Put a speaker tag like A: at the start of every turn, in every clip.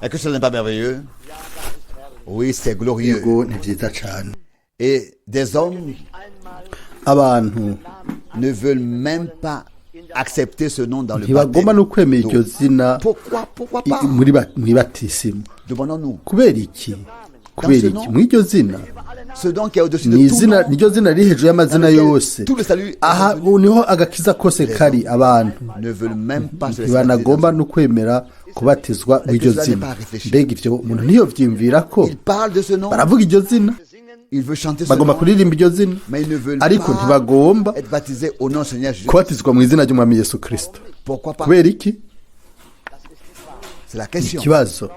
A: Est-ce que ce n'est pas merveilleux? Oui, c'est glorieux.
B: Yego, ni byiza cyane.
A: Et des hommes
B: Abantu
A: ne veulent même pas accepter ce nom dans le
B: ntibagomba no kwemera iryo
A: baptême.
B: zina
A: Pourquoi? Pourquoi pas?
B: Mw'ibatisimu.
A: Demandons-nous.
B: Kubera iki? Kubera iki mw'iryo zina?
A: Ce don qui est au-dessus de
B: Ni
A: tout
B: izina,
A: nom,
B: niryo zina riri hejuru y'amazina yose.
A: tout le salut est
B: Aha
A: contenu,
B: ubu niho agakiza kose kari. Abantu
A: ne veulent même pas se laisser baptiser.
B: ntibanagomba no kwemera kubatizwa mw'iryo zina. Mbega ivyo umuntu ntiyovyiyumvira ko?
A: Ils parlent de ce nom,
B: Baravuga iryo zina,
A: ils veulent chanter ce
B: bagomba
A: nom,
B: kuririmba iryo zina,
A: mais ils ne veulent
B: ariko
A: pas
B: ntibagomba
A: être baptisés au nom du Seigneur Jésus.
B: kubatizwa mu izina ry'umwami Yesu Kirisito.
A: Pourquoi pas?
B: Kubera iki?
A: C'est la question.
B: Ikibazo.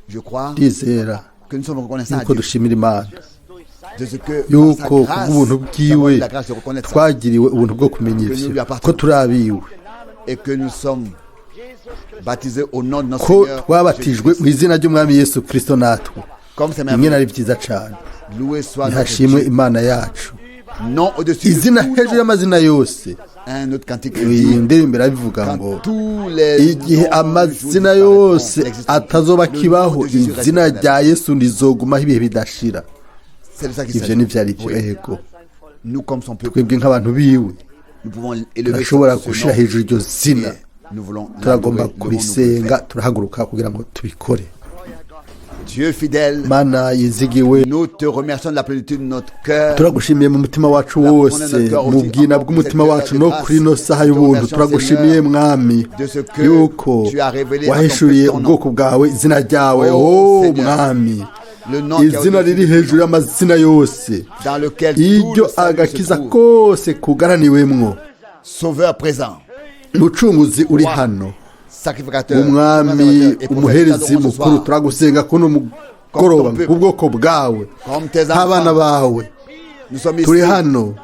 A: Je crois
B: Ndizera
A: que nous sommes reconnaissants à
B: yuko
A: Dieu
B: dushimira Imana
A: de ce que par sa
B: yuko
A: grâce,
B: kubw'ubuntu
A: nous avons
B: bwiwe
A: eu la grâce de reconnaître ça
B: twagiriwe ubuntu bwo kumenya ivyo, ko turi abiwe,
A: et que nous sommes baptisés au nom de notre
B: ko
A: Seigneur
B: twabatijwe
A: Jésus-Christ.
B: mu izina ry'umwami Yesu Kirisito natwe.
A: Comme c'est
B: Rimwe
A: merveilleux.
B: nari byiza cyane.
A: Loué soit notre
B: Ntihashimwe
A: Dieu.
B: Imana yacu,
A: Nom au-dessus de
B: izina
A: tout
B: hejuru
A: nom.
B: y'amazina yose.
A: Un autre cantique
B: Iyi
A: dit,
B: ndirimbo irabivuga
A: quand
B: ngo
A: tous les
B: igihe
A: noms
B: amazina
A: du jour
B: yose
A: disparaîtront,
B: atazoba
A: le nom
B: akibaho,
A: de Jésus reste
B: izina
A: éternel.
B: rya Yesu rizogumaho ibihe bidashira.
A: C'est de ça qu'il
B: Ivyo
A: s'agit.
B: nivyo ari byo.
A: Oui.
B: Ego.
A: Nous, comme son peuple,
B: Twebwe nk'abantu biwe,
A: nous pouvons élever
B: turashobora
A: ce
B: gushira
A: nom
B: hejuru iryo zina.
A: et nous voulons
B: Turagomba
A: l'adorer, le
B: kurisenga, turahaguruka kugira ngo tubikore.
A: Dieu fidèle,
B: Mana yizigiwe,
A: nous te remercions de la plénitude de notre cœur.
B: turagushimiye mu mutima wacu wose, mu bwina bw'umutima wacu, no kuri ino saha y'ubuntu. Turagushimiye, Mwami, yuko wahishuriye ubwoko bwawe izina ryawe. O Mwami,
A: Le nom qui est
B: izina
A: au-dessus
B: riri
A: de tout
B: hejuru
A: nom,
B: y'amazina yose,
A: dans lequel tout
B: iryo
A: le salut se
B: agakiza
A: trouve.
B: kose kugaraniwemwo.
A: Sauveur présent,
B: Mucunguzi uri hano,
A: sacrificateur,
B: Umwami,
A: préservateur et prophète,
B: umuherezi
A: nous t'adorons ce
B: mukuru,
A: soir.
B: turagusenga kuno mugoroba bw'ubwoko bwawe,
A: Comme tes
B: nk'abana
A: enfants,
B: bawe.
A: nous sommes
B: Turi
A: ici
B: hano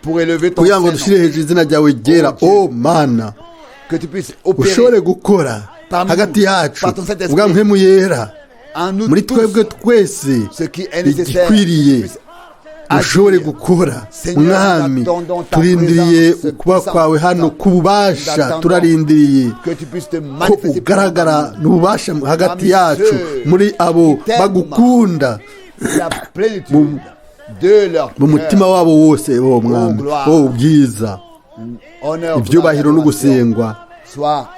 A: pour élever ton
B: kugira ngo
A: Saint-Nom.
B: dushyire hejuru izina ryawe ryera. O Mana,
A: Que tu puisses opérer
B: ushobore gukora
A: parmi
B: hagati
A: nous,
B: yacu
A: par ton Saint-Esprit,
B: ubwa mpwemu yera,
A: en nous
B: muri
A: tous
B: twebwe twese
A: ce qui est nécessaire.
B: igikwiriye,
A: Tu puisses
B: ushobore
A: agir.
B: gukora.
A: Seigneur,
B: Mwami,
A: nous attendons ta
B: turindiriye
A: présence
B: ukuba
A: puissante.
B: kwawe hano
A: Nous
B: k'ububasha.
A: attendons
B: Turarindiriye
A: que tu puisses te
B: ko
A: manifester
B: ugaragara n'ububasha hagati
A: Parmi
B: yacu,
A: ceux
B: muri abo
A: qui t'aiment.
B: bagukunda
A: la plénitude de leur
B: mu mutima
A: cœur.
B: wabo wose. O Mwami,
A: gloire.
B: o ubwiza,
A: Honneur,
B: ibyubahiro
A: gloire,
B: n'ugusengwa
A: soit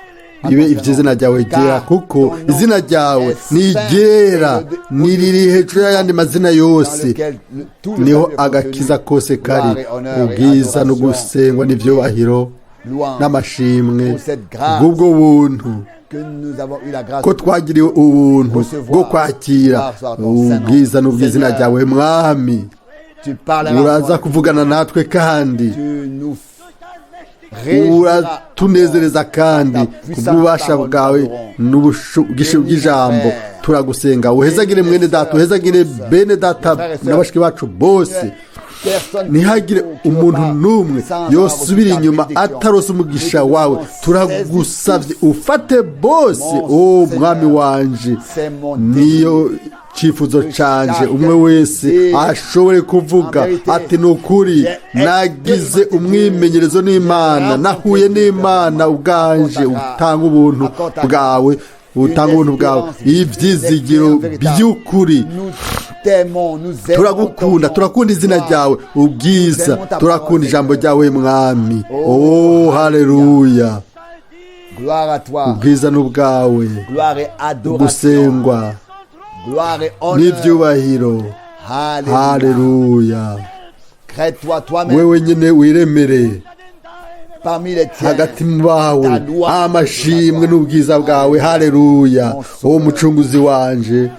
A: à
B: bibe
A: ton
B: iby'izina
A: Saint-Nom.
B: ryawe ryera,
A: Car
B: kuko
A: ton nom
B: izina ryawe
A: est
B: ni
A: saint
B: iryera,
A: et
B: ni riri hejuru y'ayandi mazina
A: dans
B: yose,
A: lequel tout le
B: niho
A: salut est
B: agakiza
A: contenu.
B: kose kari.
A: Gloire et honneur et
B: Ubwiza no
A: adoration,
B: gusengwa n'ibyubahiro
A: louange
B: n'amashimwe
A: pour cette grâce
B: bw'ubwo buntu,
A: que nous avons eu la grâce
B: ko twagiriwe ubuntu
A: recevoir
B: bwo kwakira
A: gloire soit à ton Saint-Nom.
B: ubwiza n'ubw'izina
A: Seigneur,
B: ryawe. Mwami,
A: tu parleras
B: uraza
A: encore.
B: kuvugana natwe kandi
A: Tu nous réjouiras
B: uratunezereza kandi
A: Ta puissante
B: kubw'ububasha
A: parole,
B: bwawe
A: nous adorons.
B: n'ubw'ijambo.
A: Bénis
B: Turagusenga uhezagire mwene data, uhezagire bene data na bashiki bacu bose.
A: Personne
B: Ntihagire
A: qui
B: umuntu
A: repart
B: n'umwe
A: sans avoir
B: yosubira
A: reçu ta
B: inyuma
A: bénédiction.
B: atarose umugisha wawe. Turagusabye ufate bose.
A: Mon
B: O
A: Seigneur,
B: Mwami wanje,
A: c'est mon
B: niyo cyifuzo canje, umwe wese ashobore kuvuga ati: "Ni ukuri nagize umwimenyerezo n'Imana, nahuye n'Imana ubwanje." Utanga ubuntu bwawe, utanga ubuntu bwawe, ibyizigiro by'ukuri.
A: Nous t'aimons, nous aimons
B: Turagukunda,
A: ton nom.
B: turakunda izina ryawe, ubwiza, turakunda ijambo ryawe, Mwami. Oh, haleluya!
A: Gloire à toi.
B: Ubwiza n'ubwawe,
A: Gloire et adoration.
B: gusengwa
A: Gloire et honneur.
B: n'ibyubahiro.
A: Alléluia.
B: Haleluya!
A: Crée-toi toi-même
B: Wewe nyine wiremere
A: parmi les tiens.
B: hagati mu bawe amashimwe n'ubwiza bwawe. Haleluya! Wowe Mucunguzi wanje,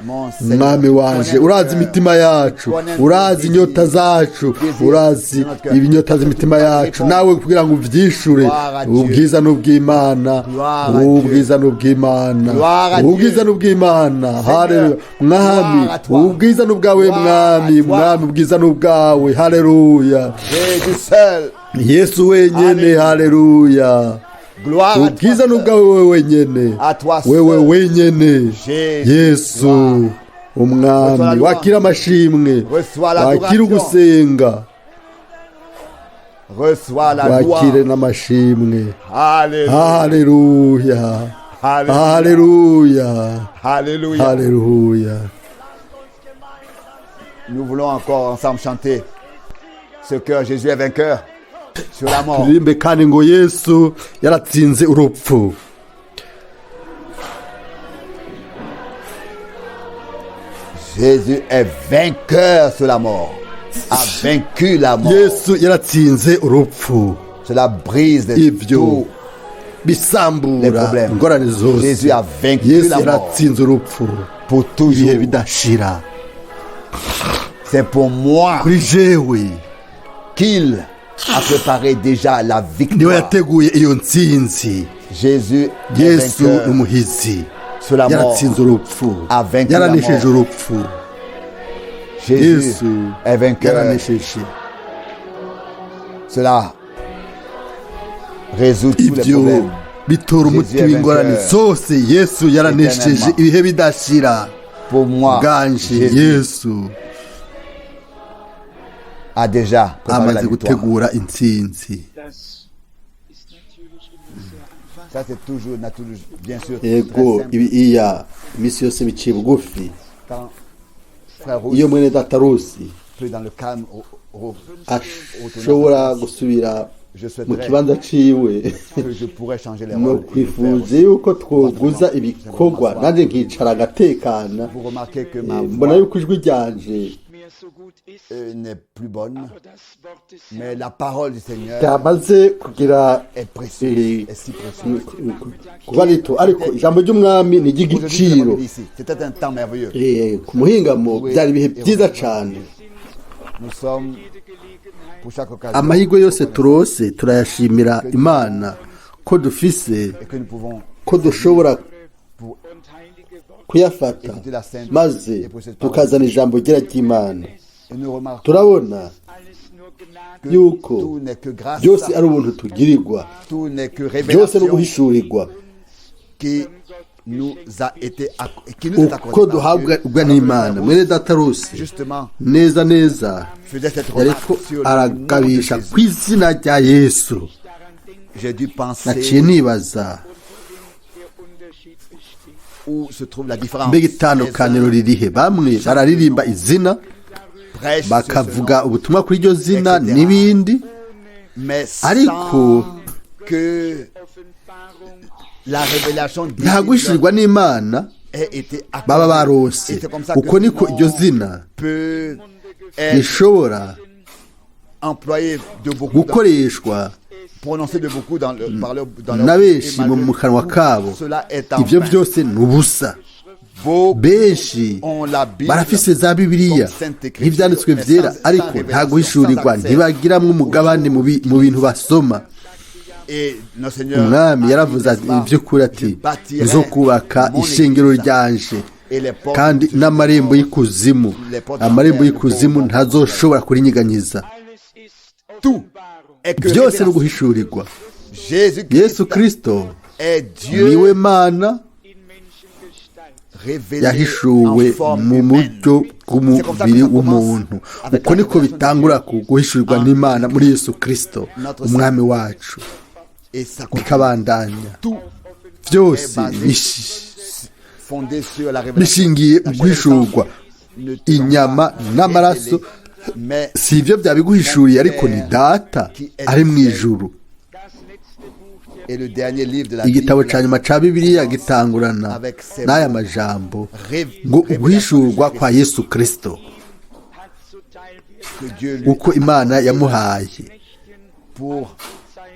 B: Mwami wanje, urazi imitima yacu, urazi inyota zacu, urazi ibinyota z'imitima yacu nawe kugira ngo uvyishure. Ubwiza n'ubw'Imana, ubwiza n'ubw'Imana, ubwiza n'ubw'Imana. Haleluya! Mwami, ubwiza n'ubwawe. Mwami, Mwami, ubwiza n'ubwawe. Haleluya!
A: Jésus seul.
B: Yesu wenyene. Haleluya!
A: Gloire à toi
B: Ubwiza
A: seul.
B: n'ubwawe, wewe wenyene,
A: À toi
B: wewe
A: seul.
B: wenyene.
A: Jésus.
B: Yesu Umwami, wakira amashimwe,
A: Reçois l'adoration.
B: wakira ugusenga,
A: Reçois la
B: wakire
A: gloire.
B: n'amashimwe.
A: Alléluia.
B: Haleluya! Haleluya.
A: Haleluya.
B: Haleluya.
A: Nous voulons encore ensemble chanter ce cœur, Jésus est vainqueur sur la mort.
B: Turirimbe kandi ngo Yesu yaratsinze urupfu.
A: Jésus est vainqueur sur la mort, a vaincu la mort.
B: Yesu yaratsinze urupfu.
A: Cela brise
B: Ibyo
A: tous les
B: bisambura
A: problèmes.
B: ingorane zose.
A: Jésus a vaincu
B: Yesu
A: la mort
B: yaratsinze urupfu
A: pour
B: ibihe
A: toujours.
B: bidashira.
A: C'est pour moi
B: Kuri jewe
A: qu'il a préparé déjà la
B: niwe
A: victoire.
B: yateguye iyo ntsinzi.
A: Jésus est
B: Yesu ni
A: vainqueur
B: umuhizi,
A: sur la mort.
B: yaratsinze urupfu,
A: A vaincu la
B: yaranesheje
A: mort.
B: urupfu.
A: Jésus
B: Yesu
A: est vainqueur.
B: yaranesheje.
A: Cela résout tous les
B: Ibyo
A: problèmes.
B: bitora umuti
A: Jésus est
B: w'ingorane
A: vainqueur.
B: zose. Yesu yaranesheje
A: Éternellement.
B: ibihe bidashira.
A: Pour moi,
B: Bwanje
A: Jésus
B: Yesu
A: a déjà préparé la
B: amaze
A: victoire.
B: gutegura intsinzi.
C: Das ist natürlich immer sehr einfach.
A: Ça, c'est toujours naturel, bien sûr. Très
B: Yego,
A: simple.
B: ibi iya iminsi yose biciye bugufi.
A: Quand frère Ruth
B: Iyo mwene data Rusi
A: peut dans le calme
B: ashobora gusubira
A: je
B: mu
A: souhaiterais
B: kibanza ciwe,
A: que je pourrais changer les
B: no
A: rôles et le faire
B: kwifuje
A: aussi.
B: yuko twoguza ibikorwa nanjye nkicara agatekana.
A: Vous remarquez que ma
B: Mbona
A: voix
B: yuko ijwi ryanje
C: Mehr so gut ist,
A: n'est plus bonne,
C: aber das Wort des
A: mais
C: Herrn
A: la parole du Seigneur
B: ryamaze kugira
A: est précieuse, est si précieuse.
B: Kuba rito, ariko ijambo ry'umwami ni
A: Aujourd'hui, nous
B: iry'igiciro.
A: l'avons dit ici. C'était un temps merveilleux.
B: Ku muhingamo byari ibihe byiza cyane.
A: Nous sommes
C: jede Gelegenheit
A: pour chaque occasion
B: Amahirwe yose turose turayashimira Imana ko dufise,
A: et que nous pouvons
B: ko dushobora
A: pour
C: und heilige Worte
B: kuyafata
A: écouter la sainte
B: maze
A: et précieuse parole.
B: tukazana ijambo ryera ry'Imana.
A: Et nous remarquons
B: Turabona
C: alles nur Gnade
A: que
B: yuko
A: tout n'est que grâce,
B: byose ari ubuntu tugirirwa,
A: tout n'est que
B: byose ni
A: révélation
B: uguhishurirwa
A: qui nous a été qui nous est
B: uko
A: accordée par
B: duhabwa
A: Dieu.
B: ubwa
A: Alors que
B: n'Imana.
A: frère
B: Mwene
A: Ruth,
B: data Rusi
A: justement
B: neza neza
A: faisait cette remarque
B: yariko
A: sur le nom de
B: aragabisha
A: Jésus.
B: ku izina rya Yesu.
C: daran denken,
A: J'ai dû
B: Naciye
A: penser
B: nibaza
C: der Unterschied besteht.
A: où se trouve la différence.
B: mbega itandukaniro ririhe. Bamwe bararirimba izina,
A: Prêche sur ce
B: bakavuga
A: nom,
B: ubutumwa kuri iryo zina
A: etc.
B: n'ibindi,
A: mais
B: ariko
A: sans que
C: Offenbarung
A: la révélation
B: nta guhishurirwa n'Imana
A: ait été
B: baba
A: accordée.
B: barose.
A: Et c'est comme ça que
B: Uko
A: ce
B: niko
A: nom
B: iryo zina
A: peut être
B: rishobora
A: employé de beaucoup,
B: gukoreshwa
A: prononcé de beaucoup dans le, par leur, dans leur
B: na benshi
A: et
B: mu
A: malgré
B: mu kanwa
A: tout,
B: kabo.
A: cela est en
B: Ibyo
A: vain.
B: byose ni ubusa.
A: Beaucoup
B: Benshi
A: ont la Bible
B: barafise za Bibiliya
A: comme sainte écriture,
B: nk'ivyanditswe
A: mais
B: vyera,
A: sans
B: ariko
A: révélation,
B: nta guhishurirwa,
A: sans accès.
B: ntibagiramwo umugabane mu bintu basoma.
A: Et notre Seigneur
B: Umwami
A: a
B: yaravuze
A: dit,
B: ati
A: n'est-ce pas,
B: iby'ukuri
A: je
B: ati
A: bâtirai
B: nzokubaka
A: mon
B: ishengero
A: église
B: ryanje,
A: et les portes
B: kandi
A: du
B: n'amarembo y'ikuzimu, amarembo y'ikuzimu ntazoshobora kurinyiganyiza.
C: alles ist
A: Tout
C: Offenbarung.
A: est que
B: Byose ni
A: révélation.
B: uguhishurirwa.
A: Jésus-Christ
B: Yesu Kristo
A: est Dieu
B: niwe Mana
C: In Menschengestalt.
A: révélé
B: yahishuwe
A: en forme
B: mu
A: humaine.
B: buryo
A: C'est comme ça que
B: bw'umubiri
A: ça commence
B: w'umuntu.
A: avec
B: Uko
A: la
B: niko
A: révélation de
B: bitangura
A: Dieu
B: ku guhishurirwa n'Imana muri Yesu Kristo
A: Notre
B: umwami wacu,
A: et ça continue.
B: bikabandanya.
A: Tout
B: Byose
A: est basé, fondé sur la révélation.
B: bishingiye
A: La
B: mu
A: chair et le sang
B: guhishurwa.
A: ne te l'ont
B: Inyama
A: pas
B: n'amaraso
A: révélé, mais
B: si ibyo byabiguhishuriye, ariko ni Data ari mu ijuru.
C: Das letzte Buch der
A: et le dernier livre de la
B: Igitabo
A: Bible
B: cya nyuma cya Bibiliya gitangurana n'aya majambo ngo uguhishurwa kwa Yesu Kristo,
C: hat zuteil werden
A: que Dieu lui
B: uko Imana yamuhaye
A: pour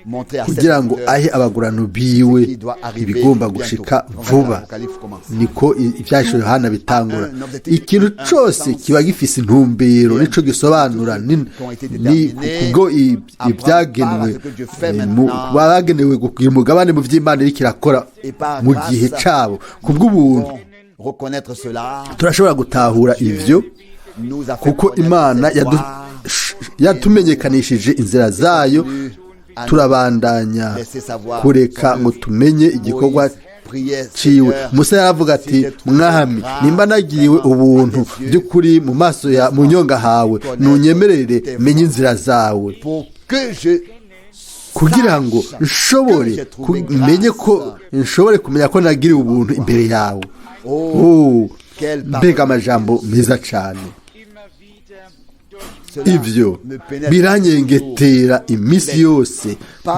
A: montrer à ses
B: kugira ngo
A: serviteurs
B: ahe abagurano biwe
A: qui doit arriver
B: ibigomba
A: bientôt.
B: gushika
A: Comme ça,
B: vuba.
A: l'Apocalypse commence.
B: Niko ibyahishuriwe Yohana bitangura. Ikintu cyose kiba gifise intumbero nico gisobanura, ni kubwo ibyagenwe bagenewe kugira umugabane mu by'Imana iriko irakora
A: Et par
B: mu
A: grâce,
B: gihe cabo. Kubw'ubuntu
A: nous pouvons reconnaître cela.
B: turashobora gutahura ivyo,
A: Nous a fait
B: kuko
A: connaître
B: Imana
A: cette voie.
B: yatumenyekanishije inzira zayo, turabandanya kureka ngo tumenye igikorwa
A: Moïse priait,
B: ciwe.
A: Seigneur,
B: Musa yaravuga ati mwami, nimba nagiriwe ubuntu by'ukuri mu maso ya mu nyonga hawe, nunyemerere menye inzira zawe,
A: pour que je
B: Kugira ngo nshobore menye ko nshobore kumenya ko nagiriwe ubuntu imbere yawe. Oh, mbega amajambo meza cyane! Ibyo biranyengetera iminsi yose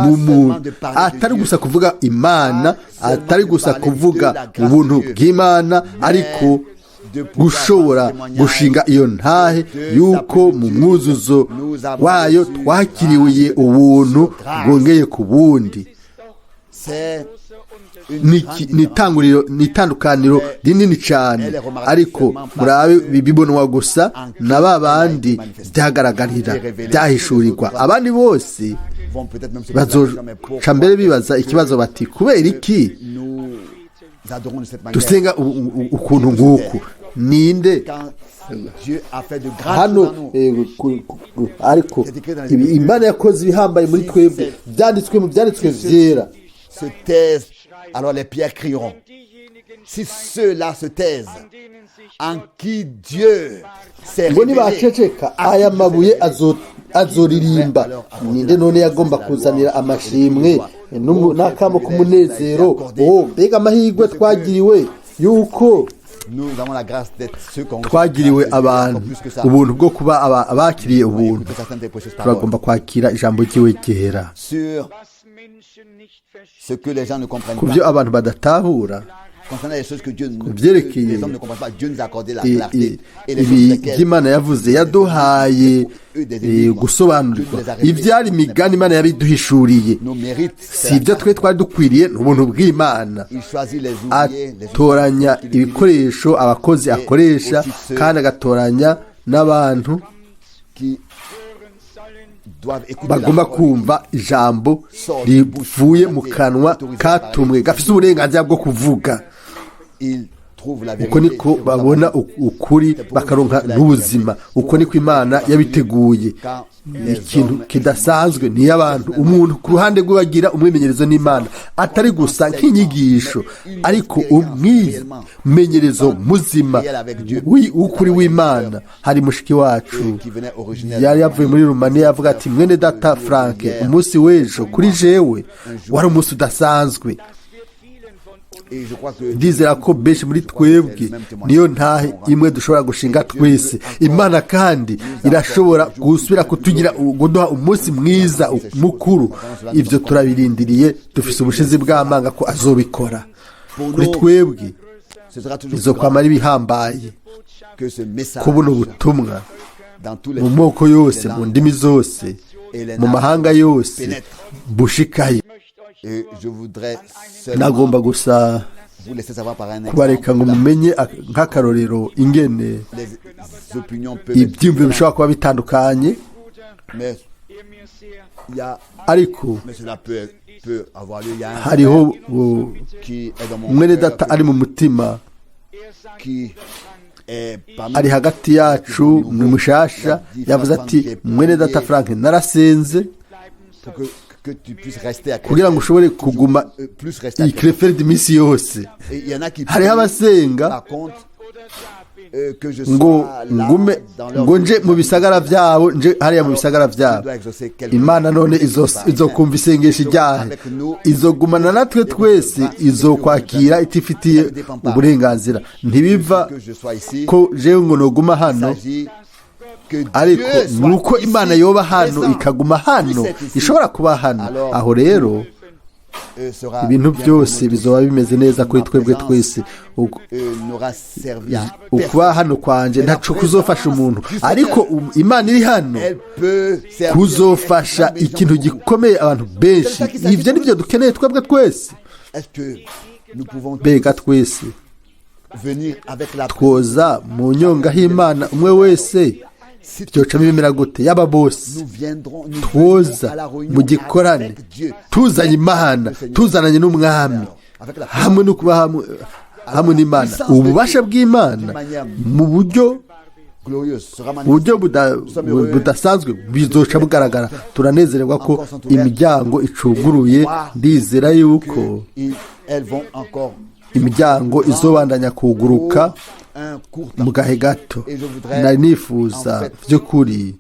B: mu muntu, atari gusa kuvuga Imana, atari gusa kuvuga ubuntu bw'Imana, ariko gushobora gushinga iyo ntahe yuko mu mwuzuzo wayo twakiriye ubuntu bwongeye ku bundi. Ni itandukaniro rinini cyane, ariko murabe, bibonwa gusa na ba bandi byagaragarira, byahishurirwa. Abandi bose bazoca mbere bibaza ikibazo bati: "Kubera iki dusenga ukuntu nk'uku? Ninde hano?" Ariko Imana yakoze ibihambaye muri twebwe, byanditswe mu Byanditswe Byera.
A: Se taisent, alors les pierres crieront. Si ceux-là se taisent, en qui Dieu s'est
B: Ngo
A: révélé,
B: nibaceceka, aya mabuye azoririmba. Ninde none yagomba kuzanira amashimwe n'akamo k'umunezero? Oh, mbega amahirwe twagiriwe yuko
A: nous avons la grâce d'être ceux qu'on
B: twagiriwe abantu ubuntu bwo kuba abakiriye ubuntu.
A: Écoutez certaines des précieuses paroles
B: Turagomba kwakira ijambo ry'iwe ryera.
A: Sur ce que les gens ne comprennent
B: Ku byo
A: pas.
B: abantu badatahura.
A: Concernant les choses que Dieu que
B: Byerekeye
A: les hommes ne comprennent pas, Dieu nous a accordé la clarté. Et les choses
B: ibi
A: lesquelles
B: by'Imana yavuze, yaduhaye gusobanurirwa. Ibyari imigani, Imana yabiduhishuriye.
A: Nos mérites,
B: Si ibyo twe twari dukwiriye, ni ubuntu bw'Imana.
A: il choisit les ouvriers, les
B: Atoranya ibikoresho, abakozi akoresha, kandi agatoranya n'abantu
A: qui doivent écouter la
B: bagomba
A: parole.
B: kumva ijambo rivuye mu kanwa katumwe gafite uburenganzira bwo kuvuga.
A: Ils trouvent la vérité.
B: Uko niko babona ukuri, bakaronka n'ubuzima. Uko niko Imana yabiteguye. Ikintu kidasanzwe niyo abantu, umuntu ku ruhande rwe, bagira umwimenyerezo n'Imana, atari gusa nk'inyigisho, ariko umwimenyerezo muzima w'ukuri w'Imana. Hari mushiki wacu yari yavuye muri Rumaniya, yavuga ati: "Mwene data Frank, umunsi w'ejo kuri jewe wari umunsi udasanzwe."
A: Et je crois que
B: Ndizera ko benshi muri twebwe niyo ntahe imwe dushobora gushinga twese. Imana kandi irashobora gusubira kutugira, kuduha umunsi mwiza mukuru. Ibyo turabirindiriye, dufise ubushizi bw'amanga ko azobikora. Kuri twebwe
A: ce sera toujours
B: bizokwamara ibihambaye
A: que ce message
B: ko buno butumwa
A: dans tous les
B: mu moko yose, mu ndimi zose, mu mahanga yose bushikayo.
A: Et je voudrais seulement
B: Nagomba gusa
A: vous laisser savoir par un
B: kubareka ngo
A: exemple.
B: mumenye nk'akarorero ingene
A: Les opinions peuvent être
B: ibyiyumviro bishobora kuba bitandukanye,
A: mais il y a
B: ariko
A: mais cela peut avoir lieu. Il y a un
B: hariho
A: frère qui est dans mon
B: mwene
A: cœur,
B: data ari mu mutima,
A: qui est parmi
B: ari hagati yacu, ni mushasha. Yavuze ati: "Mwene data Frank, narasenze
A: pour que tu puisses rester à
B: kugira ngo ushobore kuguma
A: plus rester à
B: iyi Krefeld iminsi yose."
A: Et il y en a qui
B: Hariho abasenga
A: par contre que je
B: ngo
A: sois là
B: ngume
A: dans leur
B: ngo nje mu bisagara byabo, nje hariya mu bisagara byabo. Imana none izokumva isengesho iryahe? Izogumana natwe twese, izokwakira itifitiye uburenganzira. Ntibiva
A: que je sois ici,
B: ko jewe ngo noguma hano,
A: s'agit que
B: ariko
A: Dieu
B: ni uko Imana yoba hano, ikaguma hano, ishobora kuba hano. Aho rero ibintu byose bizoba bimeze neza kuri twebwe twese. Ukuba hano kwanje ntaco kuzofasha umuntu, ariko Imana iri hano kuzofasha ikintu gikomeye abantu benshi. Ibyo nibyo dukeneye twebwe twese. Mbega twese twoza mu nyonga h'Imana umwe wese, byocamo ibimera gute? Yaba bose twoza mu gikorane tuzanye Imana, tuzananye n'Umwami, hamwe no kuba hamwe n'Imana, ububasha bw'Imana mu buryo budasanzwe bizoca bugaragara. Turanezererwa ko imiryango icuguruye. Ndizera yuko imiryango izobandanya kuguruka mu gahe gato. Nari nifuza by'ukuri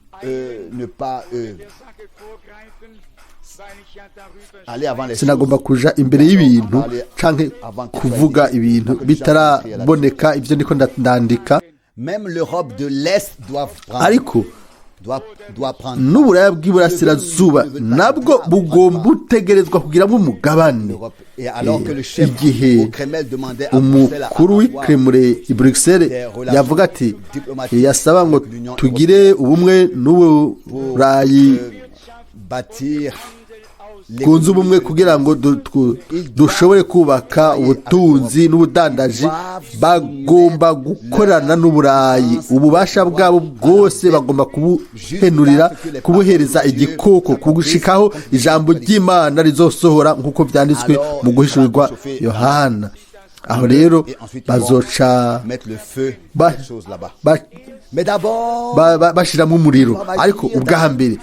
A: Aller avant les
B: Sinagomba
A: choses.
B: Kuja imbere y'ibintu canke kuvuga ibintu bitaraboneka. Ibyo ndiko ndandika.
A: Même l'Europe de l'Est doit prendre,
B: Ariko
A: doit prendre
B: n'Uburaya bw'iburasirazuba nabwo bugomba butegerezwa kugiramo umugabane.
A: l'Europe. Et alors que le chef
B: Igihe
A: au Kremlin demandait à Bruxelles à
B: umukuru
A: avoir
B: w'ikremure i Bruxelles yavuga ati yasaba ngo tugire ubumwe n'Uburayi
A: bâtir
B: bwunze ubumwe kugira ngo dushobore kubaka ubutunzi n'ubudandaji, bagomba gukorana n'Uburayi. Ububasha bwabo bwose bagomba kubuhenurira, kubuhereza igikoko, kugushikaho ijambo ry'Imana rizosohora nk'uko byanditswe mu Guhishurirwa Yohana. Aho rero
A: Et ensuite, ils vont
B: bazoca
A: mettre le feu cette chose là-bas. Mais d'abord,
B: bashiramo umuriro. Ariko ubwa mbere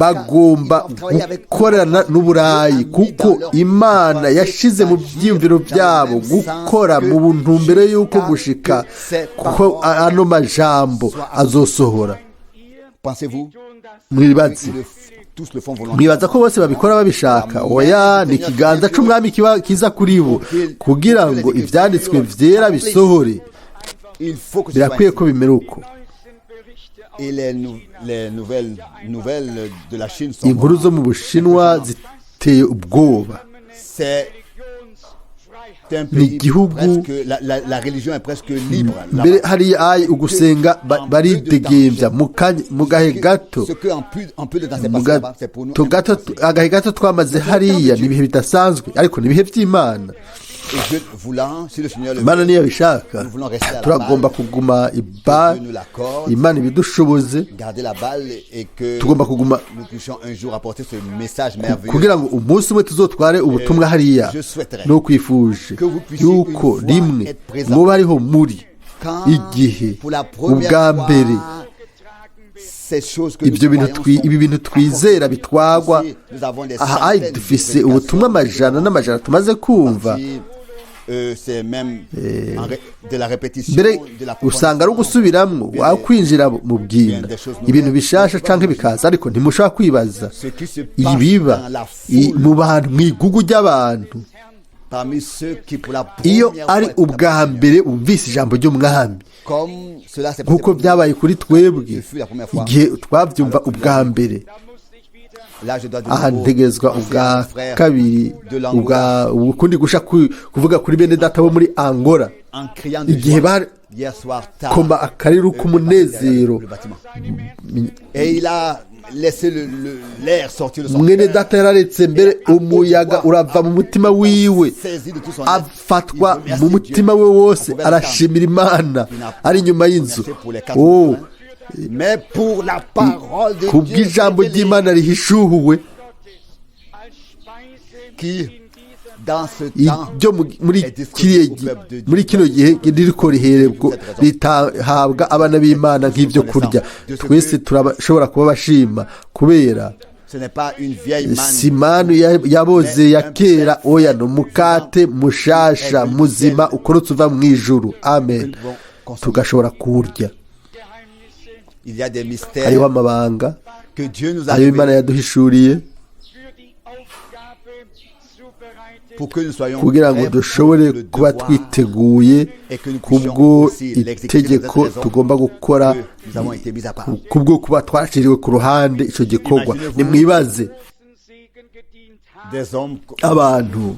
B: bagomba gukorana n'Uburayi, kuko Imana yashize mu byiyumviro byabo gukora mu ntumbero y'uko gushika kuko ano majambo azosohora.
A: Pensez-vous
B: Mwibaze
A: qu'ils tous le font volontairement?
B: Mwibaza ko bose babikora babishaka? Oya, ni ikiganza c'Umwami kiba kiza kuri bo kugira ngo ivyanditswe vyera bisohore.
A: Il faut que ce soit
B: Birakwiye
A: ainsi.
B: ko bimera uko.
A: Et les nouvelles de la Chine sont
B: Inkuru zo mu Bushinwa ziteye ubwoba.
A: C'est un
B: Ni
A: pays
B: igihugu
A: presque la religion est presque libre là-bas.
B: Mbere hariya ayi ugusenga baridegembya mu mu gahe gato.
A: Ce que en peu de temps s'est
B: Mu
A: passé là-bas, c'est pour nous
B: gato gato,
A: impensable.
B: agahe gato twamaze hariya ni ibihe bidasanzwe, ariko ni ibihe by'Imana.
A: Et Dieu voulant, si le Seigneur le
B: Imana
A: veut,
B: niyabishaka, turagomba kuguma i Bâle, Imana ibidushoboze.
A: Garder la balle et que
B: Tugomba kuguma
A: nous puissions un jour apporter ce message merveilleux.
B: Kugira ngo umunsi umwe tuzotware ubutumwa hariya. No kwifuje yuko rimwe muba ariho muri igihe ubwa mbere ibyo bintu, ibi bintu twizera bitwagwa aha. Dufise ubutumwa amajana n'amajana tumaze kumva. Mbere usanga ari ugusubiramwo, wakwinjira mu bwina ibintu bishasha canke bikaza, ariko ntimushobora kwibaza ibiba mu bantu, mu igugu ry'abantu, iyo ari ubwa mbere wumvise ijambo ry'Umwami, nk'uko byabaye kuri twebwe igihe twabyumva ubwa mbere. Aha ntegerezwa ubwa kabiri, ubwa ukundi gusha kuvuga kuri bene data bo muri Angola igihe bakoma akariru k'umunezero. Mwene data yararetse mbere umuyaga urava mu mutima wiwe, afatwa mu mutima we wose, arashimira Imana ari inyuma y'inzu. Oh, kubw'ijambo ry'Imana rihishuhuwe ibyo muri kino gihe ririko riherebwa, ritahabwa abana b'Imana nk'ibyo kurya. Twese turashobora kuba bashima kubera si manu yaboze ya kera. Oya, ni umukate mushasha muzima ukorotse uva mu ijuru, amen, tugashobora kuwurya. Hariho amabanga ayo Imana yaduhishuriye kugira ngo dushobore kuba twiteguye kubwo itegeko tugomba gukora, kubwo kuba twashyiriwe ku ruhande icyo gikorwa. Nimwibaze abantu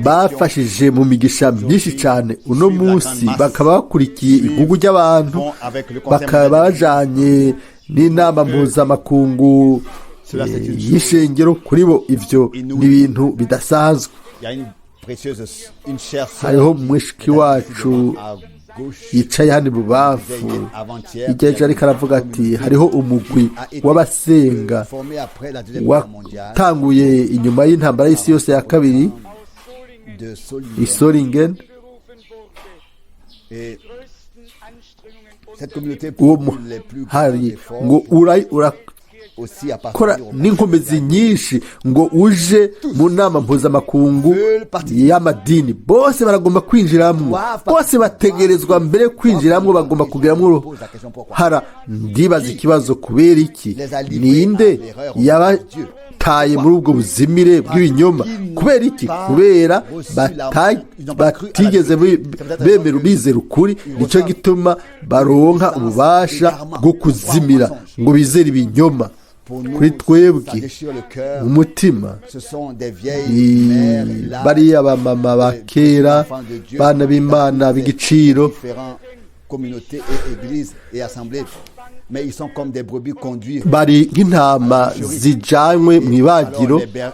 B: bafashije mu migisha myinshi cyane, uno munsi bakaba bakurikiye igugu ry'abantu, bakaba bajanye n'inama mpuzamakungu y'ishengero. Kuri bo ibyo ni ibintu bidasanzwe. Hariho mushiki wacu yicaye hano ibubamfu, igihe ejo ariko aravuga ati hariho umugwi w'abasenga watanguye inyuma y'intambara y'isi yose ya kabiri i Solingen. Uwo hari ngo
A: aussi
B: Kora
A: appartenir au
B: n'inkomezi nyinshi ngo uje mu nama mpuzamakungu y'amadini. Bose baragomba kwinjiramwo, bose bategerezwa mbere kwinjiramwo, bagomba kugiramwo uruhara. Ndibaza ikibazo: kubera iki? Ninde yabataye muri ubwo buzimire bw'ibinyoma? Kubera iki? Kubera batigeze bemera, bizera ukuri. Nicyo gituma baronka ububasha bwo kuzimira ngo bizere ibinyoma.
A: Pour nous,
B: Kuri
A: ça
B: twebwe
A: déchire le cœur.
B: umutima.
A: Ce sont des vieilles mères là,
B: Bariya bamama ba kera,
A: enfants de Dieu,
B: bana b'Imana
A: dans toutes ces
B: b'igiciro,
A: différentes communautés et églises et assemblées. Mais ils sont comme des brebis conduites.
B: Bari nk'intama zijanywe mu ibagiro,
A: Alors,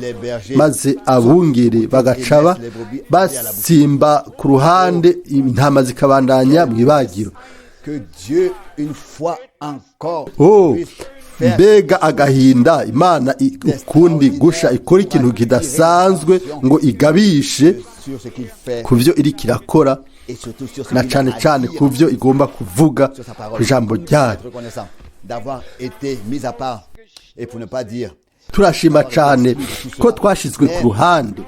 A: les bergers
B: maze abungere bagaca basimba ku ruhande, intama zikabandanya mu ibagiro.
A: Que Dieu, une fois encore,
B: Oh,
A: puisse faire
B: mbega agahinda! Imana ukundi gusha ikora ikintu kidasanzwe ngo igabishe
A: sur ce qu'il fait
B: ku byo iriko irakora,
A: et surtout sur ce
B: na
A: qu'il
B: cane
A: a à
B: cane
A: dire
B: ku byo igomba kuvuga
A: sur sa parole.
B: ku ijambo ryayo.
A: Reconnaissant d'avoir été mis à part et pour ne pas dire
B: Turashima cane ko twashizwe ku ruhande,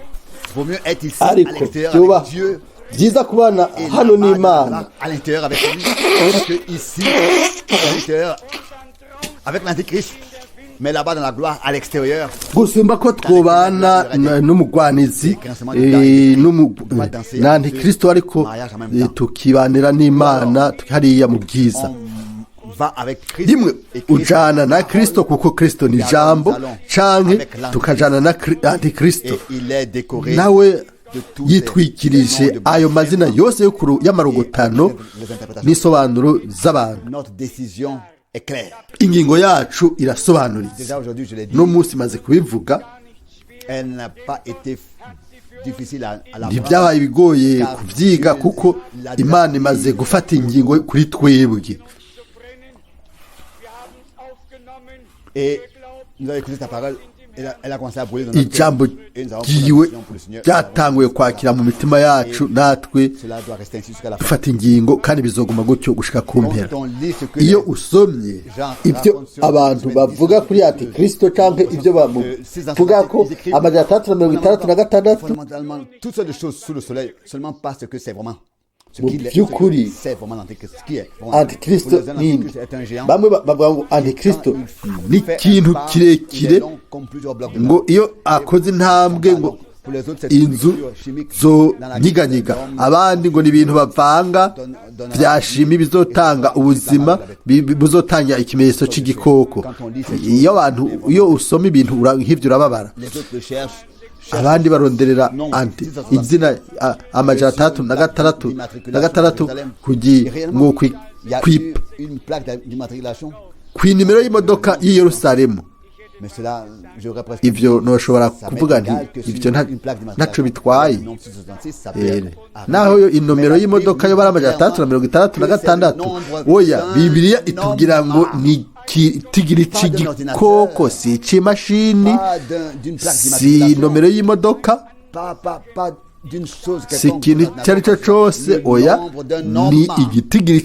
A: vaut mieux être ici à
B: ariko
A: l'extérieur
B: byoba
A: avec Dieu
B: byiza kubana
A: et
B: hano
A: là-bas,
B: n'Imana
A: à l'intérieur avec lui que ici à l'intérieur avec l'antichrist, mais là-bas dans la gloire à l'extérieur.
B: Gusumba ko twobana n'umugwanizi na antikristo, ariko tukibanira n'Imana hariya mu bwiza.
A: On va avec Christ
B: Rimwe
A: et Christ
B: ujana na
A: est la
B: Kristo,
A: parole,
B: kuko Kristo ni ijambo, canke tukajana na antikristo,
A: et il est décoré
B: nawe
A: de tous
B: yitwikirije
A: les noms de
B: ayo mazina yose yo y'amarogotano n'isobanuro z'abantu.
A: Notre décision est claire.
B: Ingingo yacu irasobanuritse.
A: Déjà aujourd'hui, je l'ai dit,
B: No munsi maze kubivuga,
A: elle n'a pas été difficile à la
B: ntibyabaye ibigoye kubyiga, kuko Imana imaze gufata ingingo kuri twebwe.
C: Zu brennen. Wir haben es aufgenommen.
A: Et nous avons écouté sa parole, elle a commencé à brûler dans notre cœur.
B: Ijambo
A: Et nous avons pris notre
B: ryiwe
A: décision pour le Seigneur.
B: ryatanguye kwakira mu mitima yacu, natwe
A: Cela doit rester ainsi jusqu'à la fin.
B: dufata ingingo, kandi bizoguma gutyo gushika ku mpera.
A: Quand on lit ce que
B: Iyo usomye ibyo abantu bavuga kuri antikristo cyangwa ibyo bamuvuga ko 666,
A: fondamentalement toutes sortes de choses sous le soleil, seulement parce que c'est vraiment ce
B: Mu
A: qu'il est, ce
B: by'ukuri,
A: que c'est vraiment l'antichrist, ce qui est vraiment.
B: antikristo
A: Pour les uns,
B: ni
A: l'antichrist est un géant.
B: bamwe bavuga ngo antikristo
A: Quand il
B: ni
A: fait
B: ikintu
A: un pas, il est
B: kirekire,
A: long comme plusieurs blocs de
B: ngo
A: marbre.
B: iyo akoze intambwe ngo
A: Pour les autres, c'est une
B: inzu
A: mixture chimique
B: zo
A: dans laquelle
B: nyiganyiga,
A: l'homme
B: abandi ngo ni ibintu bavanga bya shimi bizotanga ubuzima, buzotanga ikimenyetso cy'igikoko. Iyo abantu, iyo usoma ibintu nk'ibyo urababara.
A: Les autres le cherchent, cherchent.
B: Abandi baronderera anti izina 666 kugira ngo
A: Il y a eu une plaque d'immatriculation,
B: kw'inimero y'imodoka y'i Yerusalemu.
A: mais cela, j'aurais presque
B: Ivyo noshobora
A: ça m'est
B: kuvuga nti
A: égal que sur
B: ivyo
A: une plaque
B: ntaco
A: d'immatriculation,
B: bitwaye.
A: le nombre 666, ça peut être
B: Naho yo inomero y'imodoka yo bari 666, oya, Bibiliya itubwira ngo ni ikitigiri c'igikoko, si ic'imashini,
A: pas d'une plaque
B: si
A: d'immatriculation,
B: inomero y'imodoka,
A: pas d'une chose
B: si
A: quelconque,
B: ikintu icyo ari cyo cose,
A: le
B: oya,
A: nombre d'un
B: ni
A: homme.
B: igitigiri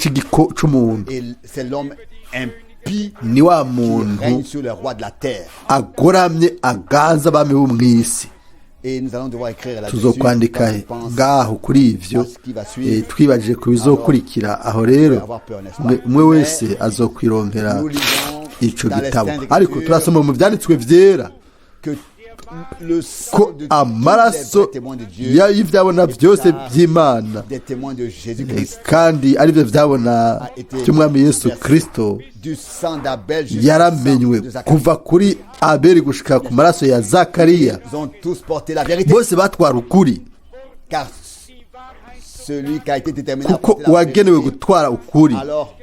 B: c'umuntu.
A: Et c'est l'homme impie
B: Ni wa
A: qui
B: muntu
A: règne sur le roi de la terre.
B: Agoramye aganza abami bo mw'isi.
A: Et nous allons devoir écrire là-dessus
B: Tuzokwandika
A: quand on pense
B: ngaho kuri ivyo, twibajije ku bizokurikira. Aho rero umwe wese azokwironkera ico gitabo, ariko turasoma mu vyanditswe vyera
A: que le sang
B: ko
A: de tous les
B: amaraso
A: vrais témoins de Dieu,
B: y'ivyabona byose by'Imana,
A: des témoins de Jésus-Christ,
B: kandi aribyo vyabona by'Umwami Yesu Kristo,
A: du sang d'Abel jusqu'au sang
B: yaramenywe
A: de Zacharie.
B: kuva kuri Abeli gushika ku maraso ya Zakariya.
A: Ils ont tous porté la vérité,
B: Bose batwara ukuri,
A: car celui qui a été déterminé à
B: kuko
A: porter la
B: uwagenewe
A: vérité,
B: gutwara ukuri.
A: alors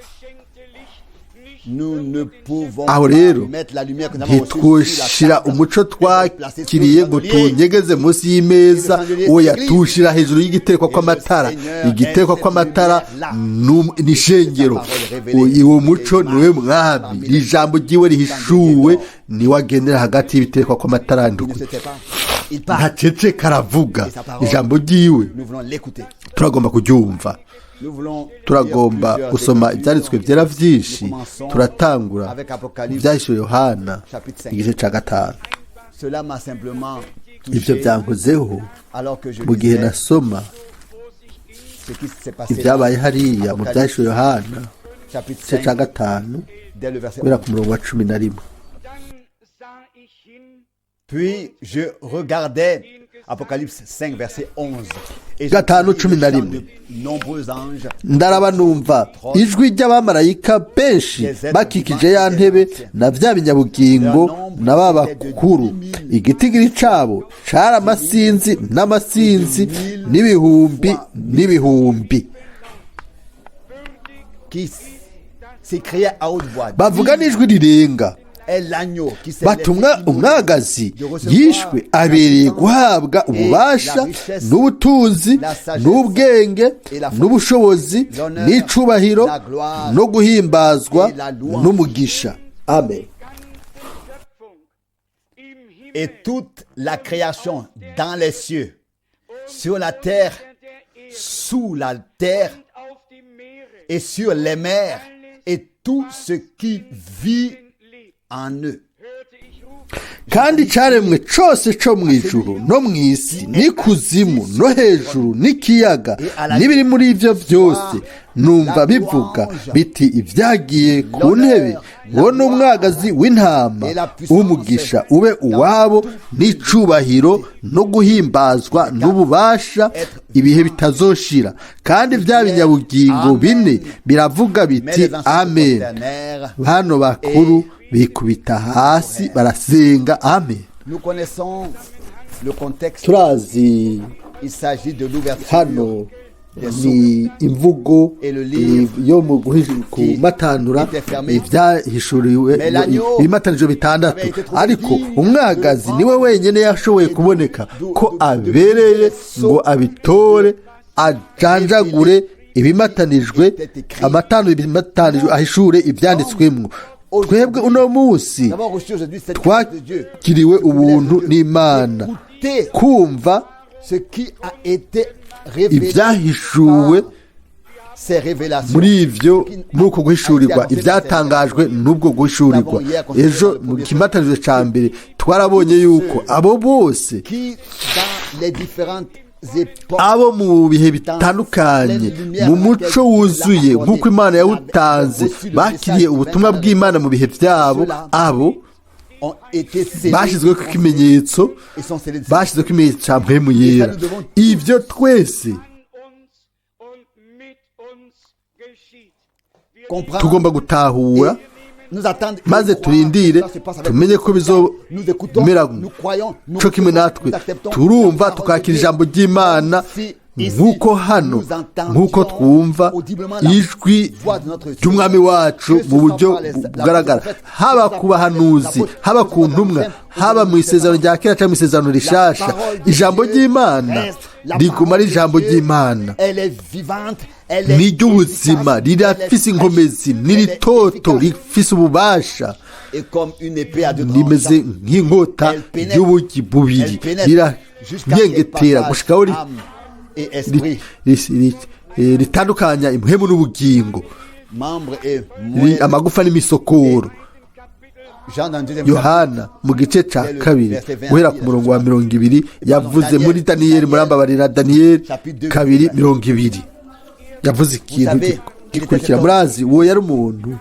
A: nous ne pouvons
B: Aho
A: pas
B: rero
A: mettre la lumière que nous avons reçue sur la
B: ntitwoshira
A: table
B: umuco
A: et placer sous le
B: twakiriye ngo
A: chandelier.
B: tuwunyegeze munsi y'imeza, oya, tuwushira hejuru y'igiterekwa kw'amatara. Igiterekwa kw'amatara ni ishengero. Uwo muco niwe Mwami, ni ijambo ryiwe rihishuwe, niwe agendera hagati y'ibiterekwa kw'amatara
A: Il ne
B: ndwi.
A: se tait pas. Il parle.
B: Ntaceceka, aravuga ijambo ryiwe.
A: Nous voulons l'écouter.
B: Turagomba kuryumva.
A: Nous voulons lire
B: Turagomba
A: plusieurs
B: gusoma
A: écritures.
B: ibyanditswe byera byinshi.
A: Nous commençons
B: Turatangura
A: avec Apocalypse,
B: ibyahishuriwe Yohana
A: chapitre 5.
B: igice cya 5.
A: Cela m'a simplement
B: Ibyo
A: touché
B: byankozeho
A: alors que je
B: mu gihe
A: lisais
B: nasoma
A: ce qui s'est passé
B: ibyabaye hariya mu
A: Apocalypse,
B: byahishuriwe Yohana
A: chapitre
B: igice cya
A: 5,
B: 5
A: dès le verset
B: guhera
A: 11.
B: ku murongo wa 11.
C: Dann sah ich hin
A: Puis je regardais Apocalypse 5, verset 11. Et
B: 5,
A: j'entendis
B: 11.
A: le chant de nombreux anges
B: Ndaraba numva ijwi ry'abamarayika benshi bakikije ya ntebe na bya binyabugingo na ba bakuru. Igitigiri cabo cari amasinzi n'amasinzi n'ibihumbi n'ibihumbi,
A: qui s'écriaient à haute voix:
B: bavuga n'ijwi rirenga,
A: Est l'agneau qui s'est
B: batumwa
A: laissé immoler
B: umwagazi
A: de recevoir
B: yishwe abereye guhabwa ububasha n'ubutunzi n'ubwenge n'ubushobozi n'icubahiro no guhimbazwa n'umugisha. Amen.
C: Schöpfung im Himmel
A: Et toute la création dans les cieux, sur la terre,
C: der Erde
A: sous la terre
C: und auf dem Meere
A: et sur les mers, et tout ce qui vit
C: lebt.
A: en eux.
C: Hörte ich rufen,
B: Kandi icaremwe cose co mu ijuru no mu isi n'ikuzimu no hejuru n'ikiyaga n'ibiri muri ivyo vyose, numva bivuga biti: "Ibyagiye ku ntebe wo n'umwagazi w'intama, umugisha ube uwabo n'icubahiro no guhimbazwa n'ububasha ibihe bitazoshira." Kandi bya binyabugingo bine biravuga
A: Mais
B: biti:
A: les anciens se
B: "Amen."
A: prosternèrent.
B: Bano bakuru bikubita hasi barasenga. Amen.
A: Nous connaissons le contexte.
B: Turazi
A: Il s'agit de l'ouverture
B: hano ni imvugo yo mu kumatanura ibyahishuriwe ibimatanijwe bitandatu, ariko umwagazi niwe wenyine yashoboye kuboneka ko abereye ngo abitore, ajanjagure ibimatanijwe amatanu ibimatanijwe, ahishure ibyanditswemwo. Twebwe uno munsi
A: Nous avons reçu aujourd'hui cette grâce de Dieu.
B: twakiriwe ubuntu n'Imana
A: Écoutez
B: kumva
A: ce qui a été révélé
B: ibyahishuwe
A: par ces révélations.
B: muri ivyo, muri uko guhishurirwa, ibyatangajwe n'ubwo guhishurirwa. Ejo mu kimatanijwe ca mbere twarabonye yuko abo bose
A: Qui, dans les différentes époques,
B: abo mu bihe bitandukanye mu muco wuzuye nk'uko Imana yawutanze bakiriye ubutumwa bw'Imana mu bihe byabo, abo
A: ont été scellés
B: bashyizweho ikimenyetso,
A: et sont scellés de
B: bashyizweho ikimenyetso cya Mpwemu Yera. Ibyo twese
C: an uns und mit uns geschieht. Wir
A: comprendre
B: tugomba gutahura
A: nous attendre et
B: maze
A: croire
B: turindire
A: que ça se passe avec
B: tumenye ko
A: nous écoutons,
B: bizomera
A: nous croyons, nous
B: co kimwe natwe.
A: nous acceptons
B: Turumva
A: la parole
B: tukakira
A: de Dieu.
B: ijambo ry'Imana
A: Si ici,
B: nk'uko hano
A: nous entendions
B: nk'uko twumva
A: audiblement la
B: ijwi
A: voix de notre
B: ry'umwami wacu
A: Que ce
B: mu buryo
A: soit par les-
B: bugaragara,
A: la prophète,
B: haba
A: que ce
B: ku
A: soit par les
B: bahanuzi,
A: apôtres,
B: haba
A: que ce
B: ku
A: soit par
B: ntumwa,
A: les
B: haba mu isezerano rya kera cyangwa mu isezerano rishasha,
A: La parole de
B: ijambo
A: Dieu
B: ry'Imana
A: reste la
B: riguma
A: parole
B: ari
A: de
B: ijambo
A: Dieu.
B: ry'Imana.
A: Elle est vivante, elle est
B: Ni iry'ubuzima,
A: efficace, elle est
B: rirafise
A: fraîche,
B: inkomezi,
A: elle est
B: n'iritoto,
A: efficace.
B: rifise ububasha.
A: Et comme une épée à deux
B: Rimeze
A: tranchants,
B: nk'inkota
A: Elle pénètre.
B: y'ubugi bubiri,
A: elle pénètre jusqu'à qu'elle
B: riranyengetera
A: partage
B: gushikaho
A: âme et esprit,
B: ritandukanya impwemu n'ubugingo,
A: membre et moelle.
B: amagufa n'imisokoro.
A: Jean dans le deuxième
B: Yohana mu gice ca kabiri guhera ku murongo wa 20 yavuze muri Daniyeli, murambabarira, Daniyeli 2:20 yavuze ikintu gikurikira. Murazi uwo yari umuntu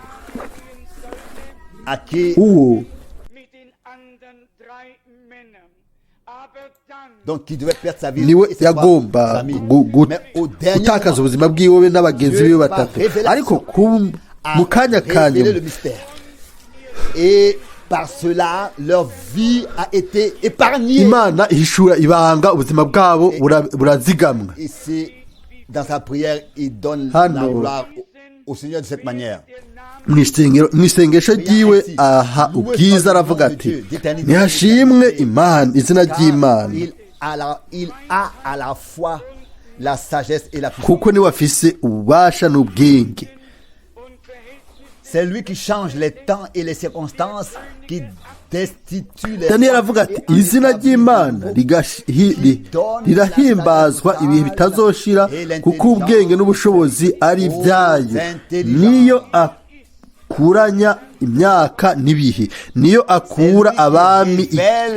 A: à qui
B: uwo
C: mit den anderen drei Männern. Aber dann
A: donc qui devait perdre sa vie
B: niwe
A: et ses trois
B: yagomba
A: amis.
B: gu-
A: Mais au dernier
B: gutakaza
A: moment,
B: ubuzima bwiwe be n'abagenzi biwe batatu, ariko
A: a
B: mu kanya ka
A: révélé
B: nyuma
A: le mystère. Et par cela, leur vie a été épargnée.
B: Imana ihishura ibanga, ubuzima bwabo burazigamwa.
A: Ici, dans sa prière, il donne la
B: Hano.
A: gloire au Seigneur de cette manière.
B: Mu isengesho ryiwe aha ubwiza, aravuga ati: "Ntihashimwe Imana, izina
A: Car
B: ry'Imana,
A: il a à la fois la sagesse et la puissance.
B: kuko niwe afise ububasha n'ubwenge."
A: C'est lui qui change les temps et les circonstances, qui
B: Daniyeli avuga ati izina ry'Imana rirahimbazwa ibihe bitazoshira, kuko ubwenge n'ubushobozi ari ibyayo. Niyo akuranya imyaka n'ibihe, niyo akura abami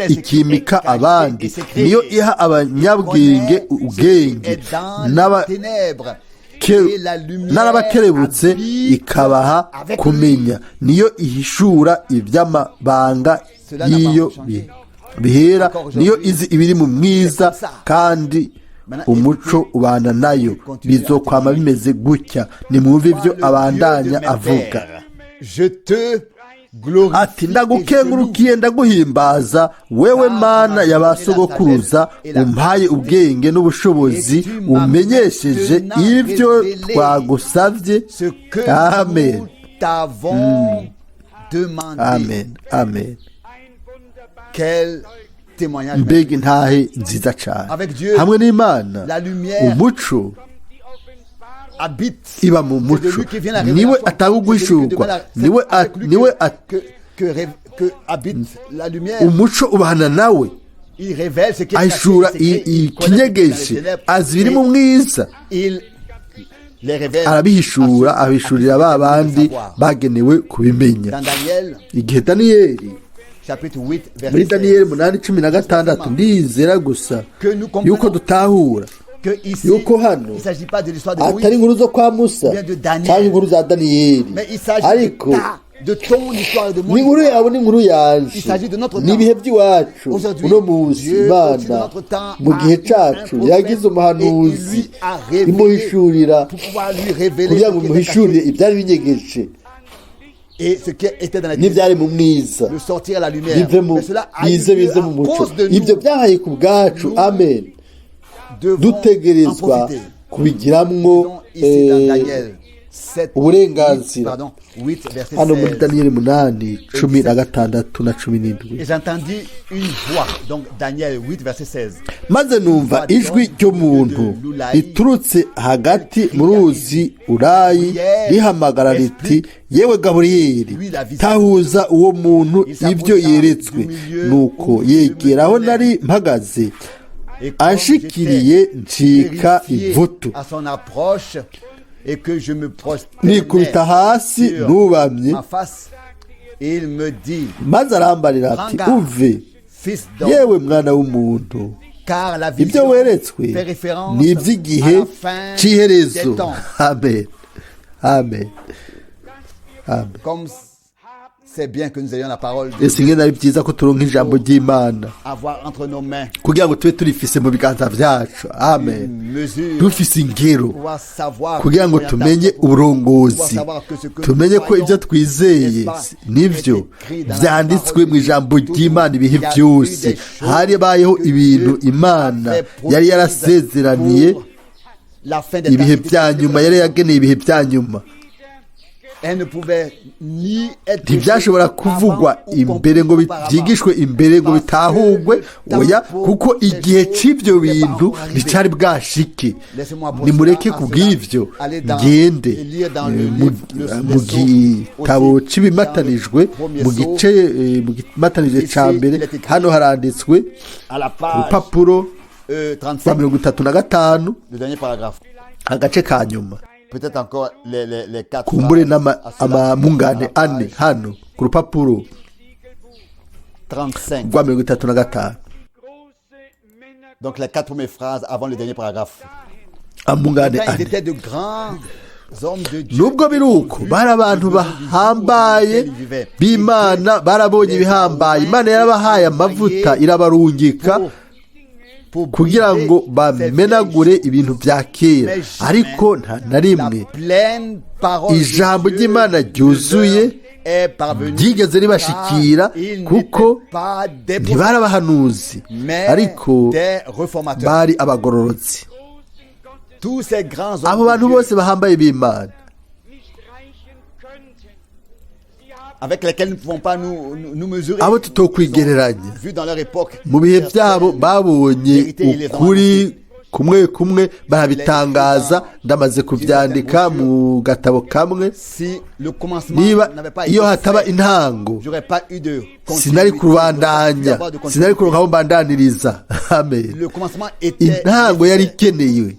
B: ikimika abandi, niyo iha abanyabwenge ubwenge n'abakerebutse ikabaha kumenya, niyo ihishura iby'amabanga y'iyo bihera, niyo izi ibiri mu mwiza, kandi umuco ubana nayo. Bizokwama bimeze gutya. Nimwumve ibyo abandanya avuga ati ndagukengurukiye, ndaguhimbaza wewe Mana ya ba sogokuruza, umpaye ubwenge n'ubushobozi, umenyesheje ibyo twagusabye. Amen, amen, amen. Mbega intahe nziza cyane! Hamwe n'Imana umuco iba mu muco, niwe atanga uguhishurwa, niwe umuco ubana nawe, ahishura ikinyegeje, azi ibiri mu mwiza, arabihishura, abihishurira ba bandi bagenewe kubimenya. Igihe Daniyeli, muri Daniyeli 8:16, ndizera gusa yuko dutahura yuko hano atari inkuru zo kwa Musa cyangwa inkuru za Daniyeli, ariko ni inkuru yawe n'inkuru yanje, ni ibihe by'iwacu. Uno munsi Imana mu gihe cyacu yagize umuhanuzi imuhishurira, kugira ngo imuhishurire ibyari binyegeje n'ibyari mu mwiza, bize bize mu muco. Ibyo byahaye ku bwacu. Amen. Dutegerezwa kubigiramwo uburenganzira. Hano muri Daniyeli 8:16 na 17, maze numva ijwi ry'umuntu riturutse hagati mu ruzi Urayi, rihamagara riti yewe Gaburiyeli, tahuza uwo muntu ibyo yeretswe. Nuko yegera aho nari mpagaze, anshikiriye ncika ivutu, nikubita hasi nubamye. Maze arambarira ati uve, yewe mwana w'umuntu, ibyo weretswe ni iby'igihe cy'iherezo. Amen, amen, amen. Ese ngena ari byiza ko turonka ijambo ry'Imana kugira ngo tube turifise mu biganza byacu. Amen. Dufise ingero kugira ngo tumenye uburongozi, tumenye ko ibyo twizeye nibyo byanditswe mu ijambo ry'Imana ibihe byose. Haribayeho ibintu Imana yari yarasezeraniye ibihe bya nyuma, yari yageneye ibihe bya nyuma, ntibyashobora kuvugwa imbere ngo byigishwe imbere ngo bitahugwe, oya, kuko igihe cy'ibyo bintu nticyari bwashike. Nimureke kubw'ibyo ngende mu gitabo cy'ibimatanijwe, mu gice mu gimatanije cya mbere, hano haranditswe ku rupapuro rwa 35, agace ka nyuma, kumbure n'amamungane ane, hano ku rupapuro rwa 35, amungane ane. Nubwo biri uko, bari abantu bahambaye b'Imana, barabonye ibihambaye. Imana yarabahaye amavuta, irabarungika kugira ngo bamenagure ibintu bya kera, ariko nta na rimwe ijambo ry'Imana ryuzuye ryigeze ribashikira, kuko ntibari abahanuzi, ariko bari abagororotsi. Abo bantu bose bahambaye b'Imana abo tutokwigereranya, mu bihe byabo babonye ukuri Kumwe kumwe barabitangaza, ndamaze kubyandika mu gatabo kamwe.
A: Si le commencement
B: Niba
A: n'avait pas été
B: iyo hataba
A: fait,
B: intango,
A: j'aurais pas eu de
B: sinari
A: continuité, j'aurais pas pu
B: kurubandanya,
A: avoir de
B: sinari
A: continuité.
B: kuronka aho mbandaniriza. Amen.
A: Le commencement était
B: Intango yari
A: nécessaire.
B: ikenewe.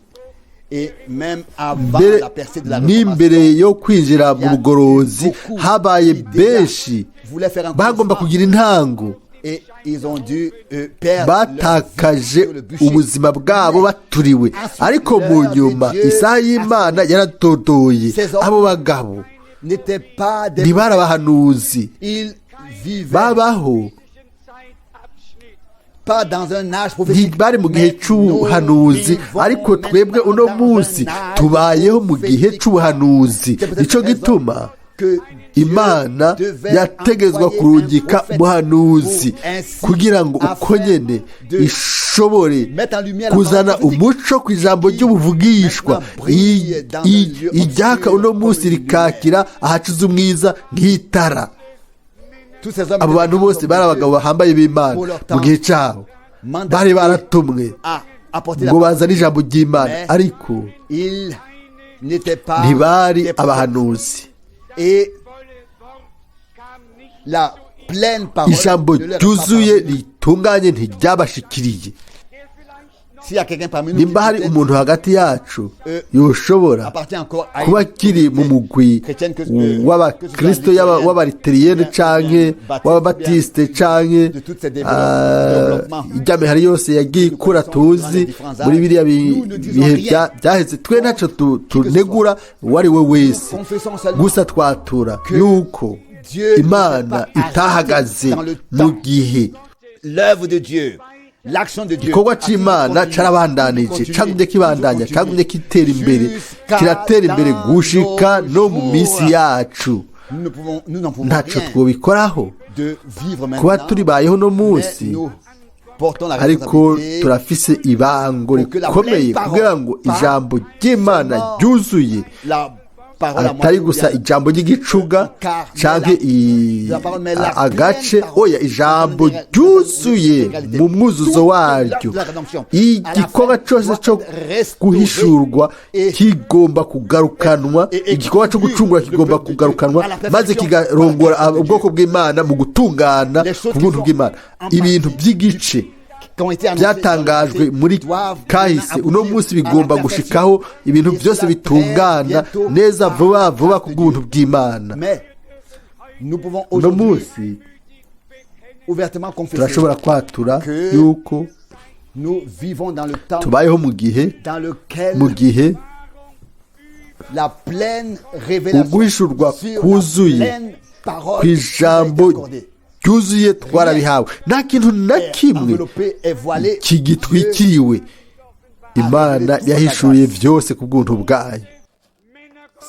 A: Et même avant
B: Mbere
A: la percée de la
B: n'imbere
A: Réformation,
B: yo kwinjira mu bugorozi,
A: beaucoup
B: habaye
A: qui déjà
B: benshi
A: voulaient faire un
B: bagomba
A: commencement
B: kugira intango,
A: et ils ont dû perdre leur vie
B: batakaje
A: sur le bûcher.
B: ubuzima bwabo baturiwe. Ariko mu nyuma isaha y'Imana yaratotoye. Abo bagabo
A: N'étaient pas des
B: ntibari abahanuzi,
A: ils vivaient
B: babaho
A: pas dans un âge prophétique,
B: ntibari mu gihe
A: mais
B: c'ubuhanuzi,
A: nous vivons
B: ariko twebwe uno
A: maintenant dans
B: munsi
A: un âge
B: tubayeho mu gihe
A: prophétique.
B: c'ubuhanuzi.
A: C'est pour cette
B: Nico
A: raison
B: gituma
A: que Dieu
B: Imana
A: devait
B: yategezwa
A: envoyer
B: kurungika
A: un prophète
B: umuhanuzi
A: pour ainsi,
B: kugira ngo uko
A: afin
B: nyene
A: de
B: ishobore
A: mettre en lumière la
B: kuzana
A: parole prophétique
B: umuco ku ijambo
A: qui
B: ry'ubuvugishwa
A: maintenant brille dans un lieu
B: iryaka
A: obscur
B: uno
A: comme
B: munsi
A: une
B: rikakira ahacuze umwiza nk'itara.
A: Tous ces hommes
B: Abo
A: étaient
B: bantu
A: des
B: bose
A: grands
B: bari
A: hommes de
B: abagabo
A: Dieu
B: bahambaye b'Imana
A: pour leur temps,
B: mu gihe cyabo,
A: mandatés
B: bari baratumwe
A: à apporter la
B: ngo
A: parole.
B: bazane ijambo ry'Imana,
A: Mais
B: ariko
A: ils n'étaient pas
B: ntibari
A: des prophètes.
B: abahanuzi.
A: Et la pleine parole
B: Ijambo
A: ne leur est pas
B: ryuzuye
A: parvenue.
B: ritunganye ntiryabashikiriye.
A: S'il y a quelqu'un parmi nous qui
B: Nimba hari
A: peut-être
B: umuntu hagati yacu yoshobora
A: appartient encore à
B: kuba
A: une
B: akiri mu mugwi
A: chrétienne, que
B: w'abakristo,
A: ce soit
B: yaba
A: luthérienne,
B: w'abariterienne canke
A: baptiste,
B: w'ababatiste canke
A: de toutes ces développements.
B: ijyamihari yose yagiye ikura tuzi muri biriya bihe byaheze, twe ntaco tunegura uwo ari we wese. Gusa twatura yuko Imana itahagaze mu gihe.
A: L'œuvre de Dieu, l'action de Dieu
B: Igikorwa c'Imana carabandanije, cagumye kibandanya, cagumye kitera imbere, kiratera imbere gushika no mu minsi yacu.
A: Nous ne pouvons, nous n'en pouvons
B: Ntaco
A: rien
B: twobikoraho
A: de vivre
B: kuba
A: maintenant,
B: turibayeho no
A: mais
B: munsi,
A: nous portons la
B: ariko
A: responsabilité
B: turafise ibango rikomeye kugira ngo ijambo ry'Imana ryuzuye,
A: la parole à
B: atari
A: moitié ou
B: gusa
A: bien
B: ijambo ry'igicuga canke agace, oya, ijambo ryuzuye mu mwuzuzo waryo. Igikorwa cose co guhishurwa kigomba kugarukanwa, igikorwa co gucungura kigomba kugarukanwa maze kigarongora ubwoko bw'Imana mu gutungana ku buntu bw'Imana. Ibintu by'igice
A: qui ont été annoncés
B: byatangajwe
A: dans le
B: muri
A: passé doivent
B: kahise
A: maintenant
B: uno
A: aboutir
B: munsi
A: à la
B: bigomba
A: perfection.
B: gushikaho ibintu
A: Et
B: byose
A: cela très
B: bitungana
A: bientôt
B: neza
A: par
B: vuba
A: la
B: vuba
A: grâce
B: ku
A: de
B: bw'ubuntu
A: Dieu.
B: bw'Imana.
A: Mais nous pouvons
B: Uno
A: aujourd'hui
B: munsi
A: ouvertement confesser
B: turashobora kwatura
A: que
B: yuko
A: nous vivons dans le temps
B: tubayeho mu gihe
A: dans lequel
B: mu gihe
A: la pleine révélation
B: uguhishurwa
A: sur la
B: kuzuye
A: pleine parole
B: ku
A: nous a été
B: ijambo
A: accordée.
B: ryuzuye twarabihawe, nta kintu na
A: Est
B: kimwe
A: enveloppé et voilé.
B: kigitwikiriwe. Imana yahishuye byose ku bw'ubuntu bwayo.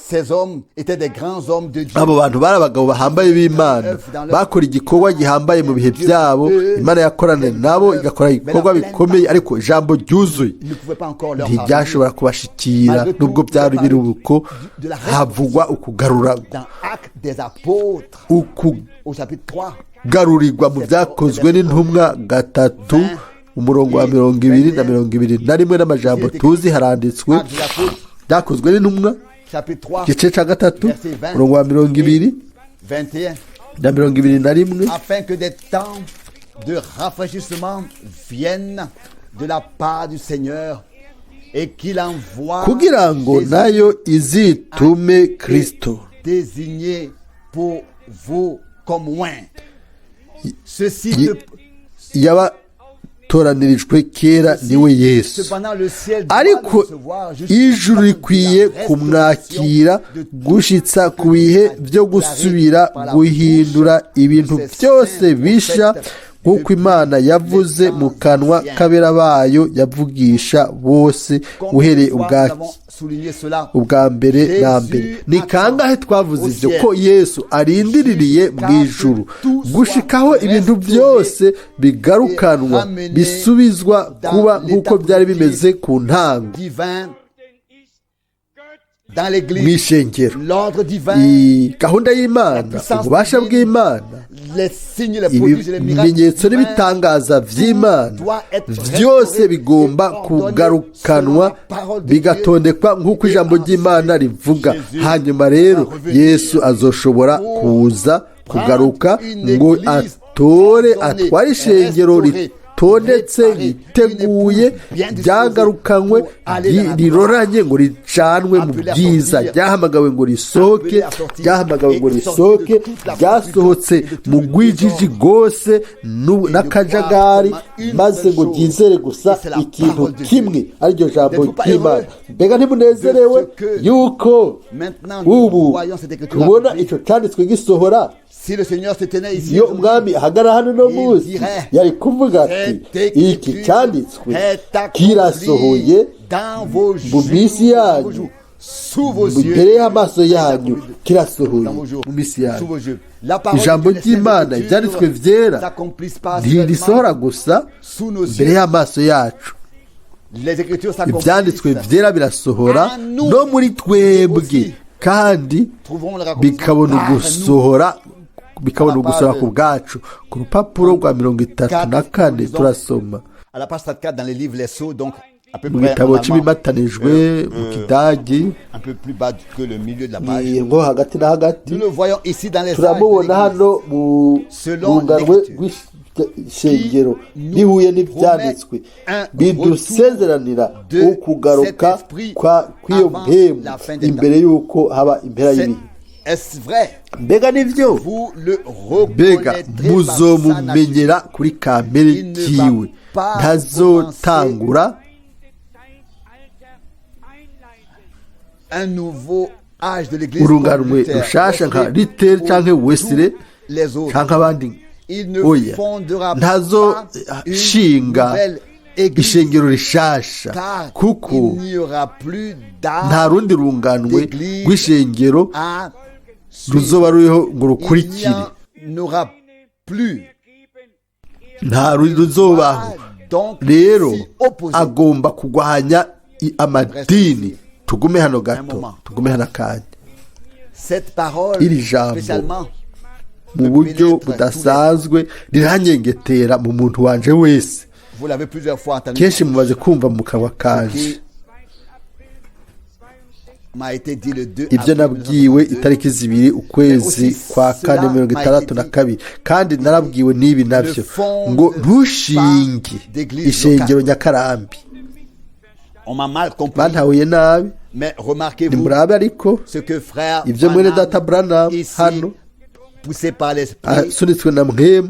A: Ces hommes étaient des grands hommes de Dieu.
B: Abo bantu bari abagabo bahambaye b'Imana, bakora igikorwa gihambaye mu bihe byabo. Imana yakorana nabo igakora ibikorwa bikomeye, ariko ijambo ryuzuye
A: Ils ne pouvaient pas encore leur parvenir.
B: ntiryashobora kubashikira nubwo byari biri uko havugwa ukugarura,
A: Dans Actes des Apôtres, au chapitre 3,
B: ukugarurirwa mu Byakozwe n'Intumwa 3, umurongo wa 20 na 21, n'amajambo tuzi haranditswe.
A: Actes des Apôtres,
B: Byakozwe n'Intumwa,
A: chapitre 3,
B: igice cya 3, umurongo wa 20
A: 21,
B: na 21.
A: Afin que des temps de rafraîchissement viennent de la part du Seigneur et qu'il envoie
B: Kugira ngo
A: Jésus
B: nayo izitume Kristo
A: désigné pour vous comme oint. Ceci
B: yabatoranirijwe kera, niwe Yesu.
A: Cependant, le ciel doit le
B: Ariko
A: recevoir jusqu'au
B: ijuru
A: temps de
B: rikwiye
A: la restauration
B: kumwakira
A: de tout
B: gushitsa
A: ce
B: ku bihe
A: qui a
B: byo
A: déclaré
B: gusubira
A: par la
B: guhindura
A: bouche de
B: ibintu
A: ses
B: byose
A: saints
B: bisha,
A: prophètes
B: nk'uko
A: depuis
B: Imana yavuze
A: les
B: mu
A: temps
B: kanwa
A: anciens.
B: k'abera bayo yavugisha bose
A: Combien
B: uhereye
A: de fois
B: ubwa
A: nous avons souligné cela?
B: ubwa mbere na mbere.
A: Jésus
B: Ni kangahe twavuze ibyo ko Yesu arindiririye mu ijuru gushikaho ibintu byose bigarukanwa, bisubizwa kuba nk'uko byari bimeze ku ntango?
A: Divin
C: Ist göttlich
A: Dans l'église,
B: mw'ishengero
A: l'ordre divin,
B: gahunda y'Imana, ububasha bw'Imana,
A: les signes, les prodiges, les miracles
B: ibimenyetso
A: divins
B: n'ibitangaza vy'Imana vyose bigomba kugarukanwa, bigatondekwa nk'uko ijambo ry'Imana rivuga. Hanyuma rero Yesu azoshobora kuza kugaruka ngo atore, atware ishengero ritondetse, riteguye, ryagarukanywe, riroranye ngo ricanwe mu bwiza, ryahamagawe ngo risohoke, ryahamagawe ngo risohoke, ryasohotse mu rwijiji rwose n'akajagari, maze ngo ryizere gusa ikintu kimwe, ariryo jambo ry'Imana. Mbega ntimunezerewe yuko
A: Maintenant, nous
B: ubu
A: voyons cette écriture
B: tubona
A: accomplie?
B: ico canditswe gisohora?
A: Si le Seigneur se tenait ici,
B: Iyo umwami ahagarara hano no munsi, yari kuvuga ati: "Iki cyanditswe kirasohoye
A: dans vos
B: mu minsi
A: jours, dans vos
B: yanyu,
A: jours, sous vos yeux,
B: imbere y'amaso yanyu, kirasohoye
A: dans vos jours,
B: mu minsi
A: sous
B: yanyu."
A: vos yeux. La parole
B: Ijambo
A: de Dieu, les
B: ry'Imana,
A: Saintes
B: ibyanditswe
A: Écritures
B: vyera
A: s'accomplissent pas
B: ntirisohora
A: seulement
B: gusa
A: sous nos
B: imbere
A: yeux.
B: y'amaso yacu.
A: Les Écritures
B: Ibyanditswe
A: s'accomplissent.
B: vyera birasohora no muri twebwe, kandi
A: Trouvons le raccomplissement
B: bikabona
A: par nous.
B: ugusohora, bikabona ugusohora ku bwacu. Ku rupapuro rwa 34 turasoma
A: À la page 34 dans les livres Les Sceaux, donc à peu
B: mu
A: près
B: gitabo
A: en allemand,
B: cy'ibimatanijwe mu kidagi,
A: un peu plus bas que le milieu de la page.
B: ni nko hagati na hagati.
A: Nous le voyons ici dans les âges de
B: Turamubona
A: l'Église.
B: hano mu runganwe rw'ishengero rihuye n'ibyanditswe, bidusezeranira ukugaruka kw'iyo mpemu imbere y'uko haba impera
A: C'est-
B: y'ibihe.
A: Est-ce vrai?
B: Mbega nibyo?
A: Vous le
B: Mbega
A: reconnaîtrez par sa nature.
B: muzomumenyera kuri kamere kiwe. Ntazotangura
A: Un nouveau âge de l'Église
B: urunganwe
A: comme Luther,
B: rushasha nka
A: Wesley
B: Luther
A: ou
B: canke Wesley
A: tous les autres.
B: canke abandi.
A: Il ne
B: Oya,
A: fondera pas une
B: ntazoshinga
A: nouvelle église,
B: ishengero rishasha,
A: car
B: kuko
A: il n'y aura plus d'âge
B: nta rundi runganwe
A: d'église
B: rw'ishengero
A: à suivre.
B: ruzoba ruriho ngo
A: Il n'y
B: rukurikire.
A: en aura plus.
B: Nta rundi ruzobaho.
A: Donc,
B: Rero
A: s'y opposer.
B: agomba kugwanya amadini. Tugume hano gato, tugume hano akanya.
A: Cette parole,
B: Iri jambo
A: spécialement,
B: mu buryo budasanzwe riranyengetera mu muntu wanje wese.
A: Vous l'avez plusieurs fois entendu,
B: Kenshi mumaze kumva mu kanwa kanje
A: qui m'a été dit le 2
B: ibyo
A: avril
B: nabwiwe
A: 1962.
B: itariki 2 ukwezi kwa kane 62, kandi narabwiwe n'ibi nabyo ngo: "Ntushinge ishengero Nyakarambi."
A: On m'a mal compris,
B: Bantahuye nabi.
A: Mais remarquez-vous
B: Nimurabe ariko
A: ce que frère
B: ibyo mwene
A: Branham,
B: data Branham
A: ici,
B: hano,
A: poussé par l'esprit,
B: asunitswe na mpwemu,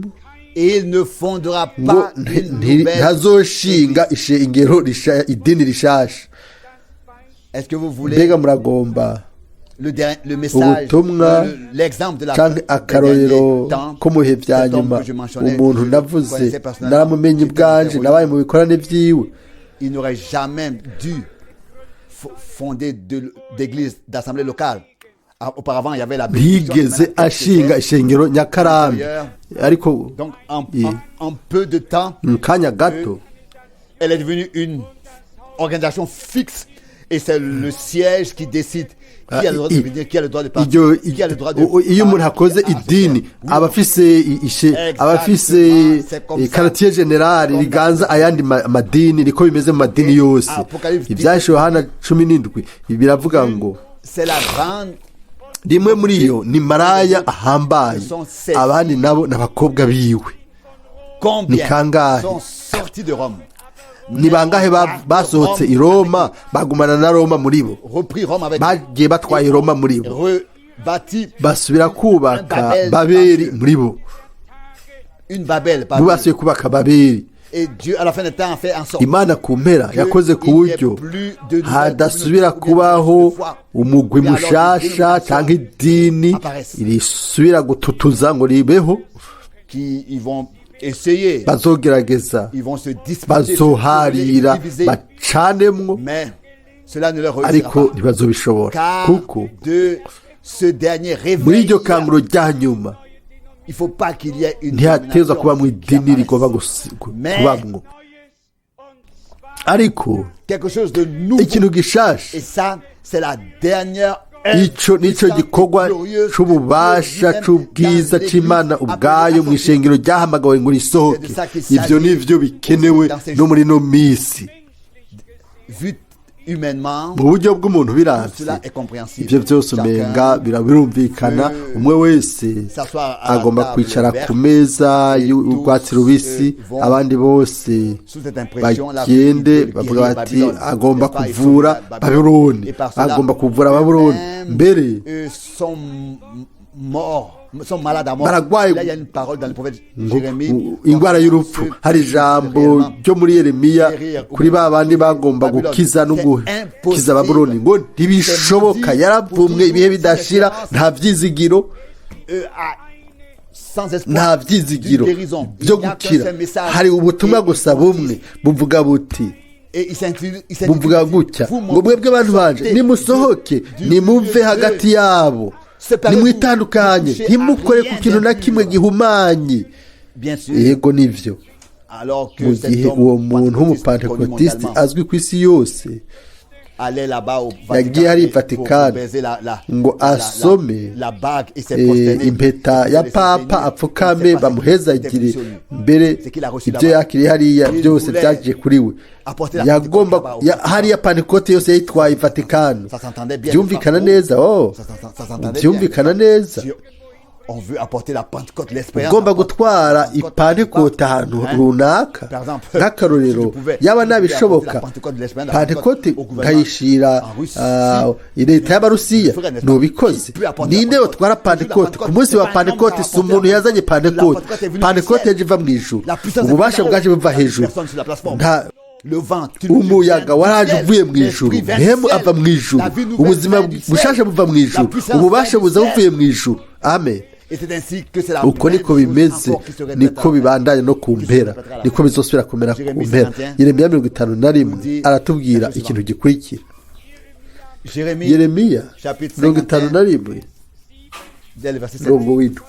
A: il ne fondera
B: ngo
A: pas une nouvelle
B: ntazoshinga
A: église.
B: ishengero idini rishasha.
A: Est-ce que vous voulez
B: Mbega muragomba
A: le message,
B: ubutumwa
A: l'exemple de la
B: canke
A: des
B: akarorero
A: derniers temps,
B: ko mu bihe vya
A: cet homme
B: nyuma?
A: que je mentionnais,
B: Umuntu
A: je le
B: navuze,
A: connaissais personnellement,
B: naramumenye
A: j'étais dans
B: ubwanje,
A: ses
B: nabaye mu bikorane vyiwe.
A: Il n'aurait jamais dû fonder d'église, d'assemblée locale. Ah, auparavant, il y avait la bénédiction,
B: Ntiyigeze
A: maintenant,
B: ashinga
A: qu'est-ce que c'est?
B: ishengero Nyakarambi, ariko
A: Donc, en peu de temps,
B: mu kanya gato
A: elle est devenue une organisation fixe. Et c'est le siège qui décide qui a le droit de venir, qui a le droit de partir,
B: iryo
A: qui a le droit de
B: iyo umuntu akoze idini, aba afise aba afise quartier général riganza ayandi madini. Niko bimeze mu madini yose. Ibyashe Yohana 17 biravuga ngo
A: C'est la grande
B: rimwe muri yo ni maraya ahambaye, abandi nabo ni abakobwa biwe.
A: Combien
B: Ni kangahe?
A: sont sortis de Rome,
B: Ni bangahe basohotse i Roma bagumana na Roma muri bo?
A: Repris Rome avec
B: Bagiye batwaye Roma muri bo,
A: rebâti
B: basubira kubaka Babeli muri bo.
A: une Babel,
B: Bo
A: pardon.
B: basubiye kubaka Babeli.
A: Et Dieu, à la fin des temps, a fait en sorte
B: Imana ku mpera yakoze ku buryo hadasubira kubaho umugwi mushasha cyangwa idini risubira gututuza ngo ribeho.
A: Qu'ils ils vont essayer,
B: Bazogerageza,
A: ils vont se disputer, se
B: bazoharira,
A: diviser,
B: bacanemwo,
A: mais cela ne leur réussira
B: ariko
A: pas.
B: ntibazobishobora,
A: Car
B: kuko
A: de ce dernier
B: muri
A: réveil,
B: iryo kanguro rya nyuma
A: il ne faut pas qu'il y ait une
B: ntihatezwa
A: dénomination
B: kuba mu
A: qui
B: idini
A: apparaisse.
B: rigomba kubamwo. Ariko
A: quelque chose de nouveau.
B: ikintu gishasha,
A: Et ça, c'est la dernière
B: ico nico gikorwa c'ububasha c'ubwiza c'Imana ubwayo mu ishengero ryahamagawe ngo risohoke. Ivyo nivyo bikenewe no muri no misi.
A: Vu humainement,
B: Mu buryo bw'umuntu biravye,
A: cela est compréhensible.
B: ivyo byose umenga birumvikana. Umwe wese agomba kwicara ku meza y'urwatsi rubisi, abandi bose
A: Sous cette impression, la
B: bagende bavuga bati agomba kuvura Babuloni, agomba kuvura Babuloni mbere.
A: Sont morts, sont malades à mort.
B: Baragwaye.
A: Là, il y a une parole dans le prophète
B: Ngo
A: Jérémie.
B: ingwara y'urupfu. Hari ijambo ryo muri Yeremiya kuri ba bandi bagomba gukiza no gukiza Babuloni ngo ntibishoboka, yaravumwe ibihe bidashira, nta vyizigiro,
A: Sans espoir
B: nta vyizigiro
A: d'une guérison.
B: byo
A: Il n'y a qu'un
B: gukira.
A: seul message.
B: Hari ubutumwa
A: Et-
B: gusa bumwe buvuga buti,
A: Et il s'intitule, il s'intitule
B: buvuga gutya
A: Vous,
B: ngo mwebwe bantu banje,
A: sortez
B: nimusohoke,
A: du
B: nimuve
A: milieu
B: hagati yabo, nimwitandukanye, ntimukore ku kintu na kimwe gihumanye.
A: Bien sûr,
B: Yego, nivyo.
A: alors que
B: Mu
A: cet
B: gihe
A: homme
B: uwo muntu
A: pentecôtiste connu
B: w'umupantekotiste
A: mondialement
B: azwi ku isi yose
A: allait là-bas au
B: yagiye hari
A: et pour
B: Vatikani
A: baiser la
B: ngo asome
A: la bague et s'est prosterné.
B: impeta ya
A: Il s'est
B: papa,
A: béni.
B: apfukame,
A: Il s'est passé
B: bamuhezagire.
A: sur lui.
B: Mbere
A: Ce qu'il a reçu
B: ibyo
A: là-bas.
B: yakiriye hariya
A: Il
B: byose
A: voulait
B: byagiye kuri we.
A: apporter la
B: Yagomba
A: Pentecôte là-bas au
B: ya- hariya Pantekote yose yayitwaye i Vatikani.
A: Ça s'entendait bien.
B: Byumvikana
A: Oh,
B: neza, oh,
A: ça s'entendait
B: byumvikana
A: bien.
B: neza.
A: Si on veut apporter la Pentecôte, l'espérance.
B: Ugomba
A: la
B: gutwara
A: Pentecôte,
B: ipantekote ahantu
A: hein?
B: runaka.
A: Par exemple,
B: Nk'akarorero,
A: si je pouvais-
B: yaba
A: si je pouvais
B: nabishoboka,
A: apporter la Pentecôte de l'Espérance, la
B: Pantekote
A: Pentecôte au gouvernement
B: nkayishira
A: en Russie,
B: leta y'Abarusiya,
A: je ferais, n'est-ce pas?
B: nubikoze.
A: Qui peut apporter la
B: Ninde
A: Pentecôte?
B: yotwara Pantekote
A: La
B: ku munsi wa
A: Pentecôte, c'est pas un homme
B: Pantekote?
A: qui a
B: Si umuntu yazanye Pantekote.
A: La Pentecôte est venue du
B: Pantekote
A: ciel.
B: yaje iva mu ijuru.
A: La puissance est
B: Ububasha
A: venue
B: bwaje
A: là-haut.
B: buva hejuru.
A: Personne sur la plateforme.
B: Nta
A: Le vent,
B: umuyaga waraje uvuye mu ijuru, mpemu ava mu ijuru, ubuzima bushasha buva mu ijuru, ububasha buza buvuye mu ijuru. Amen. Uko niko bimeze, niko bibandanya no ku mpera, niko bizosubira kumera ku mpera. Yeremiya 51 aratubwira ikintu gikurikira. Yeremiya 51, murongo w'indwi.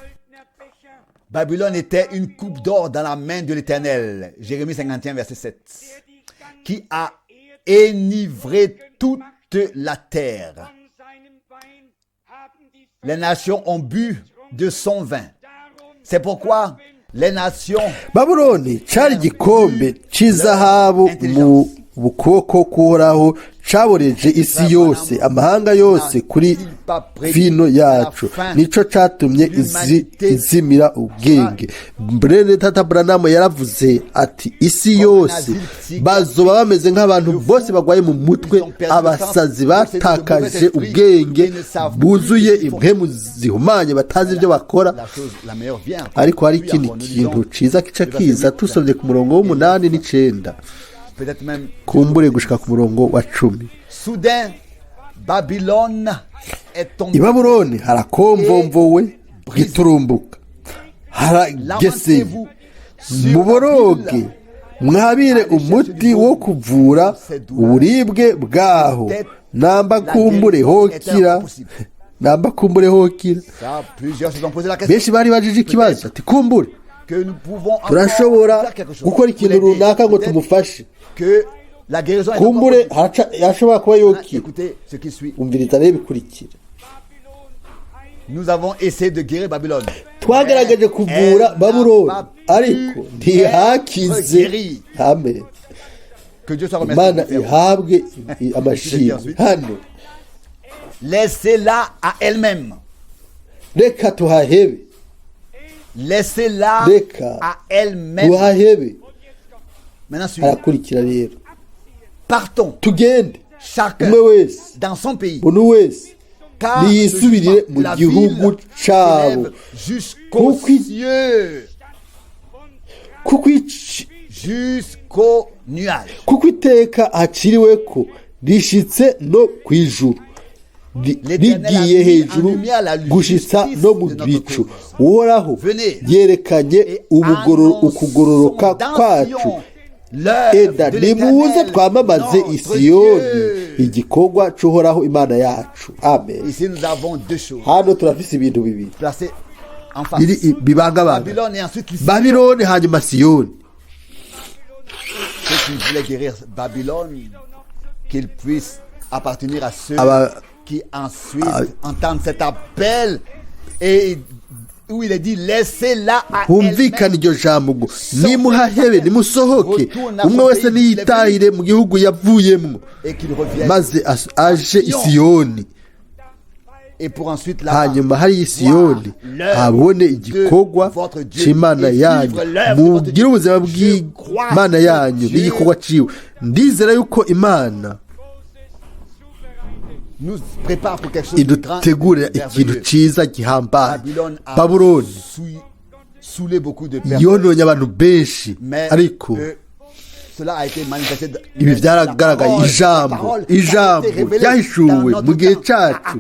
A: Babylone était une coupe d'or dans la main de l'Éternel. Jérémie 51, verset 7. Qui a enivré toute la terre. Les nations ont bu de son vin. C'est pourquoi les nations
B: Babuloni cari igikombe c'izahabu mu kuboko k'Uhoraho, caboreje isi yose, amahanga yose kuri vino yacu, nico catumye izimira ubwenge. Brene tata Branham yaravuze ati isi yose bazoba bameze nk'abantu bose bagwaye mu mutwe, abasazi batakaje ubwenge, buzuye impwemu zihumanye, batazi ibyo bakora.
A: La chose la meilleure vient.
B: Ariko hari
A: Puis
B: ikindi
A: encore, nous
B: kintu
A: lisons
B: ciza kica kiza tusomye ku murongo w'umunani n'icenda,
A: peut-être même
B: kumbure gushika ku murongo wa 10.
A: Soudain, Babylone est tombée.
B: I Babuloni harakomvomvowe giturumbuka, harageseye.
A: Lamentez-vous sur la
B: Muboroge,
A: ville.
B: mwabire umuti wo kuvura uburibwe bwaho, namba kumbure hokira, namba kumbure hokira.
A: Ça, plusieurs se sont posé la question.
B: Benshi bari bajije ikibazo ati kumbure
A: Que nous pouvons encore
B: turashobora
A: faire quelque chose
B: gukora
A: pour
B: ikintu
A: l'aider.
B: runaka ngo
A: Peut-être
B: tumufashe.
A: que la guérison est encore
B: Kumbure
A: possible.
B: yashobora kuba
A: Hein,
B: yokira.
A: écoutez ce qui suit.
B: Umviriza rero bikurikira.
A: Nous avons essayé de guérir Babylone.
B: Twagerageje kuvura
A: Elle n'a
B: Babuloni,
A: pas pu
B: ariko ntihakize.
A: être guérie.
B: Amen.
A: Que Dieu soit remercié.
B: Imana ihabwe amashimwe hano.
A: Laissez-la à elle-même.
B: Reka tuhahebe.
A: Laissez-la
B: Reka
A: à elle-même.
B: tuhahebe.
A: Maintenant, suivez.
B: Harakurikira rero.
A: Partons,
B: Tugende,
A: chacun
B: umwe wese,
A: dans son pays.
B: umuntu wese
A: Car le
B: niyisubirire
A: jugement
B: mu
A: de la
B: gihugu
A: ville
B: cabo.
A: s'élève jusqu'aux cieux,
B: Kuko
A: jusqu'au nuage.
B: kuko iteka haciriweko rishitse no ku ijuru,
A: L'Éternel a
B: rigiye
A: mis en
B: hejuru
A: lumière la
B: gushitsa
A: justice
B: no mu
A: de notre
B: bicu.
A: cause.
B: Uhoraho
A: Venez
B: yerekanye
A: et
B: ukugororoka
A: annonçons dans
B: kwacu.
A: Sion l'œuvre
B: Eda
A: de
B: nimuze
A: l'Éternel,
B: twamamaze
A: notre
B: i Siyoni
A: Dieu.
B: igikorwa c'Uhoraho Imana yacu. Amen.
A: Ici, nous avons deux choses
B: Hano turafise ibintu bibiri
A: placées en face.
B: biri bibangabanga:
A: Babylone et ensuite l'Israël.
B: Babiloni, hanyuma Siyoni.
A: Ce qui voulait guérir Babylone, qu'il puisse appartenir à ceux qui ensuite entendent cet appel et où il est dit laissez-la à
B: Humvikana
A: elle-même.
B: Iryo jambo ngo nimuhahebe nimusohoke umwe wese niyitahire mu gihugu yavuyemo
A: Et qu'il revienne
B: maze aje i Siyoni
A: et pour ensuite là
B: hanyuma hariya i Siyoni habone igikorwa c'Imana yanyu mugire ubuzima bw'Imana yanyu n'igikorwa ciwe. Ndizera yuko Imana
A: nous prépare pour quelque chose de grand et
B: idutegurira ikintu
A: merveilleux.
B: ciza gihambaye.
A: Babylone a
B: Babuloni
A: saoulé beaucoup de personnes,
B: yononye abantu benshi
A: mais
B: ariko
A: cela a été manifesté
B: ibi byaragaragaye ijambo ijambo ryahishuwe mu gihe cyacu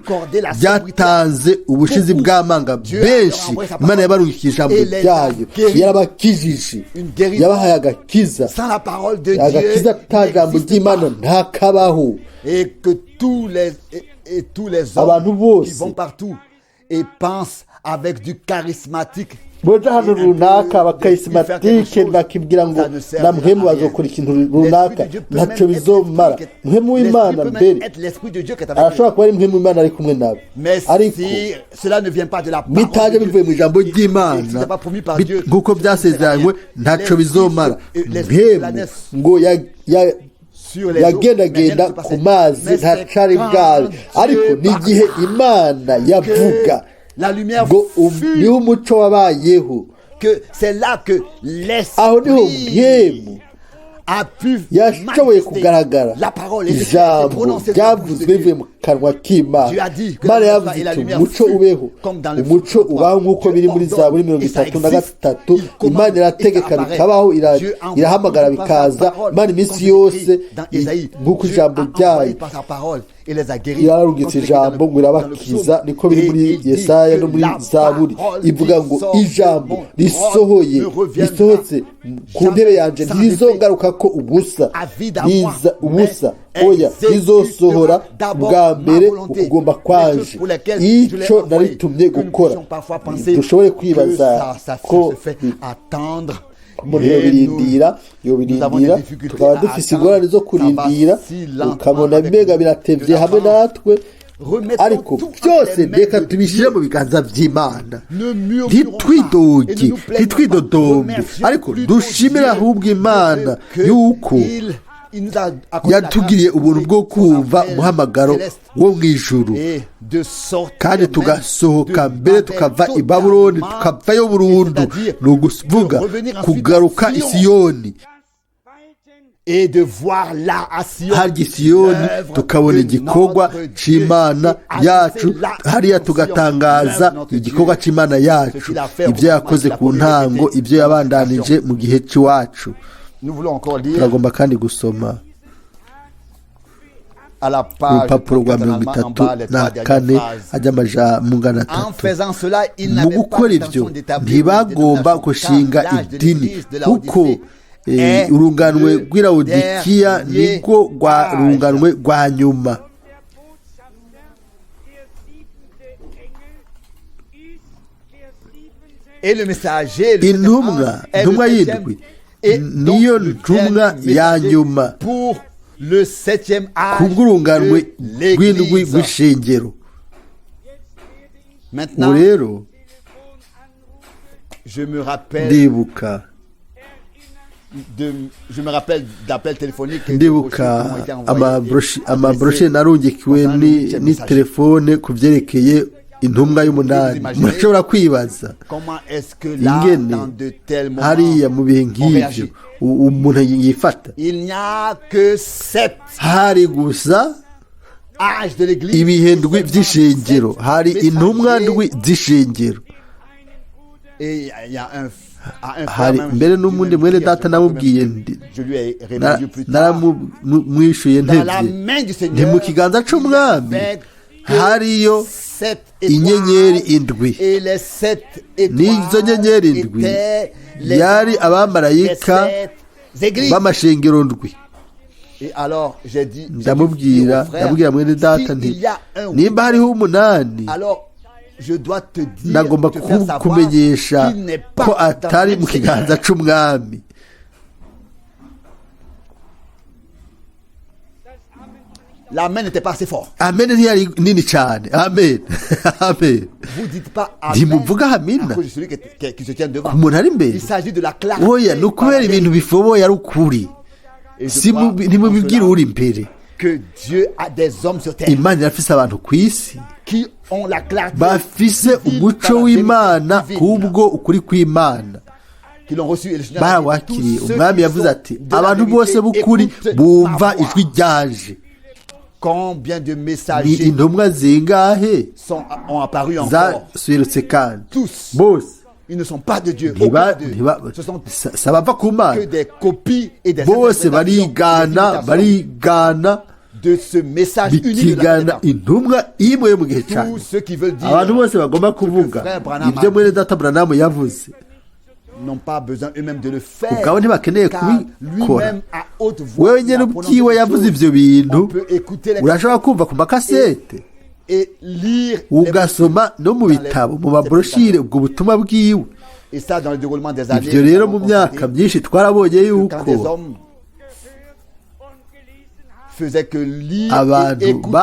B: ryatanze ubushizi bw'amanga benshi. Imana yabarungikiye ijambo ryayo yarabakijije yabahaye agakiza.
A: Sans la parole de Dieu
B: Agakiza ta jambo
A: n'existe
B: ry'Imana
A: pas.
B: ntakabaho.
A: Et que tous les et tous les hommes
B: Abantu bose
A: qui vont partout et pensent avec du charismatique
B: boja ahantu runaka abakarismatike bakibwira ngo na mpwemu bazokora ikintu runaka ntacyo bizomara. Mpwemu w'Imana mbere arashobora kuba ari mpwemu w'Imana ari kumwe nawe ariko bitaje bivuye mu ijambo ry'Imana nk'uko byasezeranywe ntacyo bizomara. Mpwemu ngo yagendagenda ku mazi ntacari bwawe ariko n'igihe Imana yavuga ngo niho umuco wabayeho. Aho niho mpwemu yashoboye kugaragara. Ijambo ryavuzwe rivuye mu kanwa k'Imana. Imana yavuze iti umuco ubeho umuco ubaho nk'uko biri muri Zaburi 33. Imana irategeka bikabaho irahamagara bikaza. Imana iminsi yose nk'uko ijambo ryayo yararungitse ijambo ngo irabakiza niko biri muri Yesaya no muri Zaburi ivuga ngo ijambo risohoye risohotse ku ntebe yanjye ntirizongaruka ko ubusa riza ubusa oya rizosohora bwa mbere ukugomba kwanje icyo naritumye gukora. Dushobore kwibaza ko umuntu yobirindira yobirindira tukaba dufise ingorane zo kurindira ukabona mbega biratevye hamwe natwe ariko byose reka tubishyire mu biganza by'Imana. Ntitwidoge ntitwidodombe ariko dushimire ahubwo Imana yuko yatugiriye ubuntu bwo kumva umuhamagaro wo mu ijuru kandi tugasohoka mbere tukava i Babuloni tukavayo burundu ni ukuvuga kugaruka i Siyoni. Harya i Siyoni tukabona igikorwa c'Imana yacu hariya tugatangaza igikorwa c'Imana yacu ibyo yakoze ku ntango ibyo yabandanije mu gihe c'iwacu. Turagomba kandi gusoma urupapuro rwa 34 ajya amajambo 3. Mu gukora ibyo ntibagomba gushinga idini kuko urunganwe rw'Irawudikiya nirwo rwa runganwe rwa nyuma. Intumwa intumwa y'indwi niyo ntumwa ya nyuma kubw'urunganwe rw'indwi rw'ishengero. Ubu rero ndibuka ndibuka amabroshe narungikiwe ni telefone ku byerekeye intumwa y'umunani. Murashobora kwibaza ingene hariya mu bihe nk'ibyo umuntu yifata. Hari gusa ibihe ndwi by'ishengero hari intumwa ndwi z'ishengero. Hari mbere n'umundi mwene data namubwiye naramwishuye ntevye nti mu kiganza c'umwami hariyo inyenyeri indwi n'izo nyenyeri indwi yari abamarayika b'amashengero ndwi. Ndamubwira ndamubwira mwene data nti nimba hariho umunani ndagomba kumenyesha ko atari mu kiganza c'umwami.
A: L'amen n'était pas assez fort.
B: Amen ntiyari nini cyane. Amen, amen.
A: Vous dites pas amen
B: Ntimuvuga
A: à
B: amina
A: cause de celui qui se tient devant.
B: umuntu ari imbere.
A: Il s'agit de la clarté.
B: Oya, ni ukubera ibintu bifoboye ari ukuri.
A: Et je
B: Si
A: crois
B: ntimubibwira
A: en cela
B: uri imbere.
A: que Dieu a des hommes sur terre
B: Imana irafise abantu ku isi
A: qui ont la clarté
B: bafise
A: divine
B: umuco
A: par la
B: w'Imana
A: vérité divine,
B: kubwo ukuri kw'Imana.
A: qui l'ont reçu. Et le Seigneur a dit,
B: Barawakiriye.
A: tous ceux
B: Umwami
A: qui
B: yavuze
A: sont
B: ati
A: de la
B: abantu bose
A: vérité
B: b'ukuri
A: écoutent
B: bumva
A: ma voix.
B: ijwi ryanje.
A: Combien de
B: Ni
A: messagers
B: intumwa zingahe
A: ont apparu encore?
B: zasubirutse kandi?
A: Tous.
B: Bose
A: Ils ne sont pas de Dieu.
B: ntiba
A: Aucun d'eux.
B: ntiba
A: Ce sont
B: si abava ku
A: que
B: Mana.
A: des copies et des
B: Bose
A: interprétations, des
B: barigana,
A: imitations
B: barigana,
A: de ce message unique de la
B: bikigana
A: fin.
B: Intumwa imwe yo mu gihe cyane.
A: Tous ceux qui veulent dire
B: Abantu bose bagomba kuvuga
A: frère Branham
B: ibyo mwene data Buranamu yavuze
A: n'ont pas besoin eux-mêmes de le faire.
B: ubwabo ntibakeneye
A: Car
B: kubikora.
A: lui-même à haute voix,
B: Wewe
A: il
B: nyine
A: a prononcé
B: ubwiwe
A: des
B: yavuze
A: choses.
B: ibyo bintu.
A: On peut écouter les
B: Urashobora kumva ku makasete,
A: et lire les
B: ugasoma no mu bitabo, mu mabroshire, ubwo butumwa bwiwe.
A: Et ça, dans le déroulement des années,
B: Ibyo
A: nous
B: rero
A: avons
B: mu myaka
A: constaté
B: myinshi twarabonye
A: que quand des
B: yuko
A: hommes faisaient que lire et
B: abantu
A: écouter,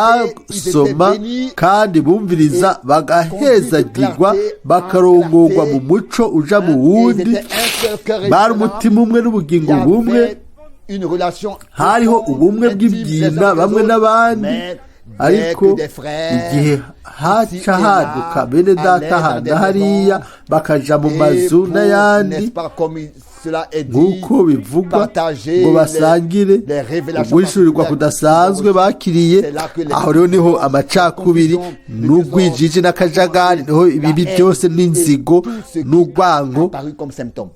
A: ils étaient
B: basoma
A: bénis
B: kandi bumviriza, bagahezagirwa, bakarongorwa mu muco uja mu
A: et ils
B: wundi.
A: étaient un seul cœur et
B: Bari
A: une seule âme.
B: umutima umwe
A: Il
B: n'ubugingo
A: y
B: bumwe.
A: avait une relation
B: Hariho
A: profonde,
B: ubumwe
A: intime les uns
B: bw'ibyina
A: avec les
B: bamwe
A: autres,
B: n'abandi.
A: mais dès
B: Ariko
A: que des frères,
B: igihe
A: ici
B: haca
A: et là,
B: haduka bene
A: allaient
B: data
A: dans
B: aha
A: des
B: na hariya
A: maisons,
B: bakaja mu
A: et
B: mazu
A: pour,
B: n'ayandi,
A: n'est-ce pas, comme cela est dit,
B: nk'uko bivugwa,
A: partager
B: ngo basangire
A: les révélations
B: uguhishurirwa
A: particulières
B: kudasanzwe
A: qu'ils ont reçues.
B: bakiriye,
A: C'est là que les
B: aho rero niho amacakubiri
A: confusions, le
B: n'ugwijiji n'akajagari, niho
A: la
B: ibibi
A: haine
B: byose
A: et
B: n'inzigo
A: tout ce qui
B: n'urwango
A: a apparu comme symptôme.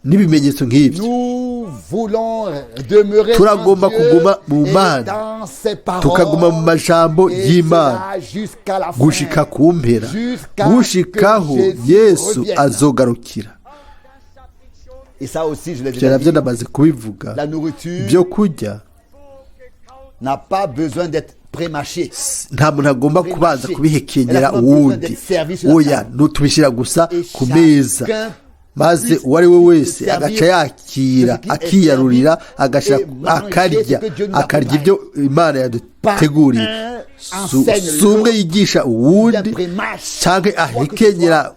B: N'ibimenyetso nk'ibyo.
A: Nous voulons demeurer
B: Turagomba
A: en Dieu
B: kuguma mu
A: et
B: Mana,
A: dans ses paroles,
B: tukaguma mu majambo
A: et
B: y'Imana
A: cela jusqu'à la fin,
B: gushika ku mpera,
A: jusqu'à
B: gushikaho
A: que Jésus
B: Yesu
A: revienne.
B: Azogarukira.
A: Et ça aussi, je l'ai
B: Ibyo
A: déjà
B: nabyo
A: dit,
B: ndamaze kubivuga.
A: la nourriture
B: Ibyo kurya
A: n'a pas besoin d'être prémâchée.
B: Nta muntu agomba kubanza kubihekenyera uwundi. Oya, tubishyira gusa ku meza, maze uwo ari we wese agaca yakira, akiyarurira, agaca akarya, akarya ibyo Imana yaduteguriye. Si umwe yigisha uwundi cyangwa ahekenyera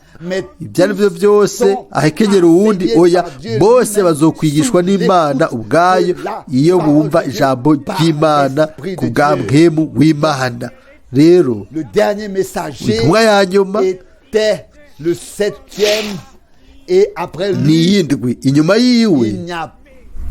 B: ibyo ari byo byose, ahekenyera uwundi. Oya, bose bazokwigishwa n'Imana ubwayo iyo bumva ijambo ry'Imana ku bwa mpwemu w'Imana. Rero
A: Le dernier messager
B: intumwa ya nyuma
A: était le septième et après
B: ni
A: lui,
B: iyindwi. Inyuma yiwe
A: il n'y a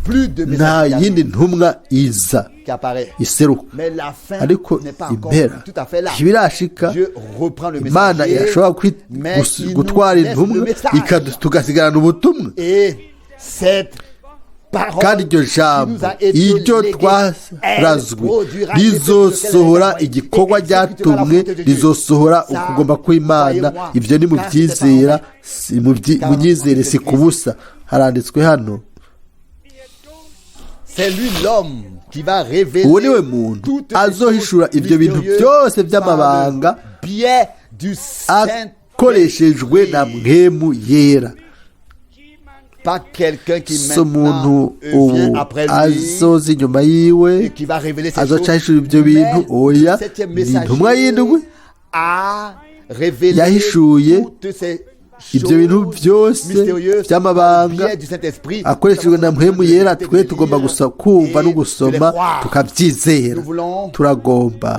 A: plus de
B: nta
A: messager
B: yindi ntumwa iza
A: qui apparaît.
B: iseruka.
A: Mais la fin
B: Ariko
A: n'est pas encore
B: impera
A: tout à fait là.
B: ntibirashika.
A: Dieu reprend le
B: Imana
A: messager,
B: irashobora
A: mais il nous
B: gutwara
A: laisse le
B: intumwa,
A: message.
B: Tugasigarana ubutumwa.
A: Et cette parole
B: Kandi iryo
A: qui
B: jambo
A: nous a été
B: iryo
A: léguée,
B: twarazwe
A: elle produira
B: rizosohora
A: l'effet
B: igikorwa
A: et exécutera la
B: ryatumwe,
A: volonté de Dieu.
B: rizosohora
A: Ça,
B: ukugomba kw'Imana.
A: croyez-moi,
B: Ibyo nimubyizera, si munyizere si ku busa. Haranditswe hano.
A: C'est lui l'homme qui va révéler
B: Uwo niwe muntu
A: toutes les
B: azohishura
A: choses
B: ibyo bintu
A: mystérieuses
B: byose
A: par
B: by'amabanga
A: le biais du
B: akoreshejwe na
A: Saint-Esprit.
B: mpwemu yera.
A: Pas quelqu'un qui
B: Si umuntu
A: maintenant vient
B: ubu
A: après lui
B: azoza inyuma yiwe
A: et qui va révéler ces
B: azoca
A: choses.
B: ahishura ibyo bintu.
A: Mais
B: Oya,
A: le septième
B: ni
A: messager
B: intumwa y'indwi
A: a révélé
B: yahishuye
A: toutes ces
B: ibyo bintu
A: choses
B: byose
A: mystérieuses
B: by'amabanga
A: par le biais du Saint-Esprit.
B: akoreshejwe na mpwemu yera. Twe tugomba gusa kumva no
A: Et de les
B: gusoma,
A: croire.
B: tukabyizera.
A: Nous voulons
B: Turagomba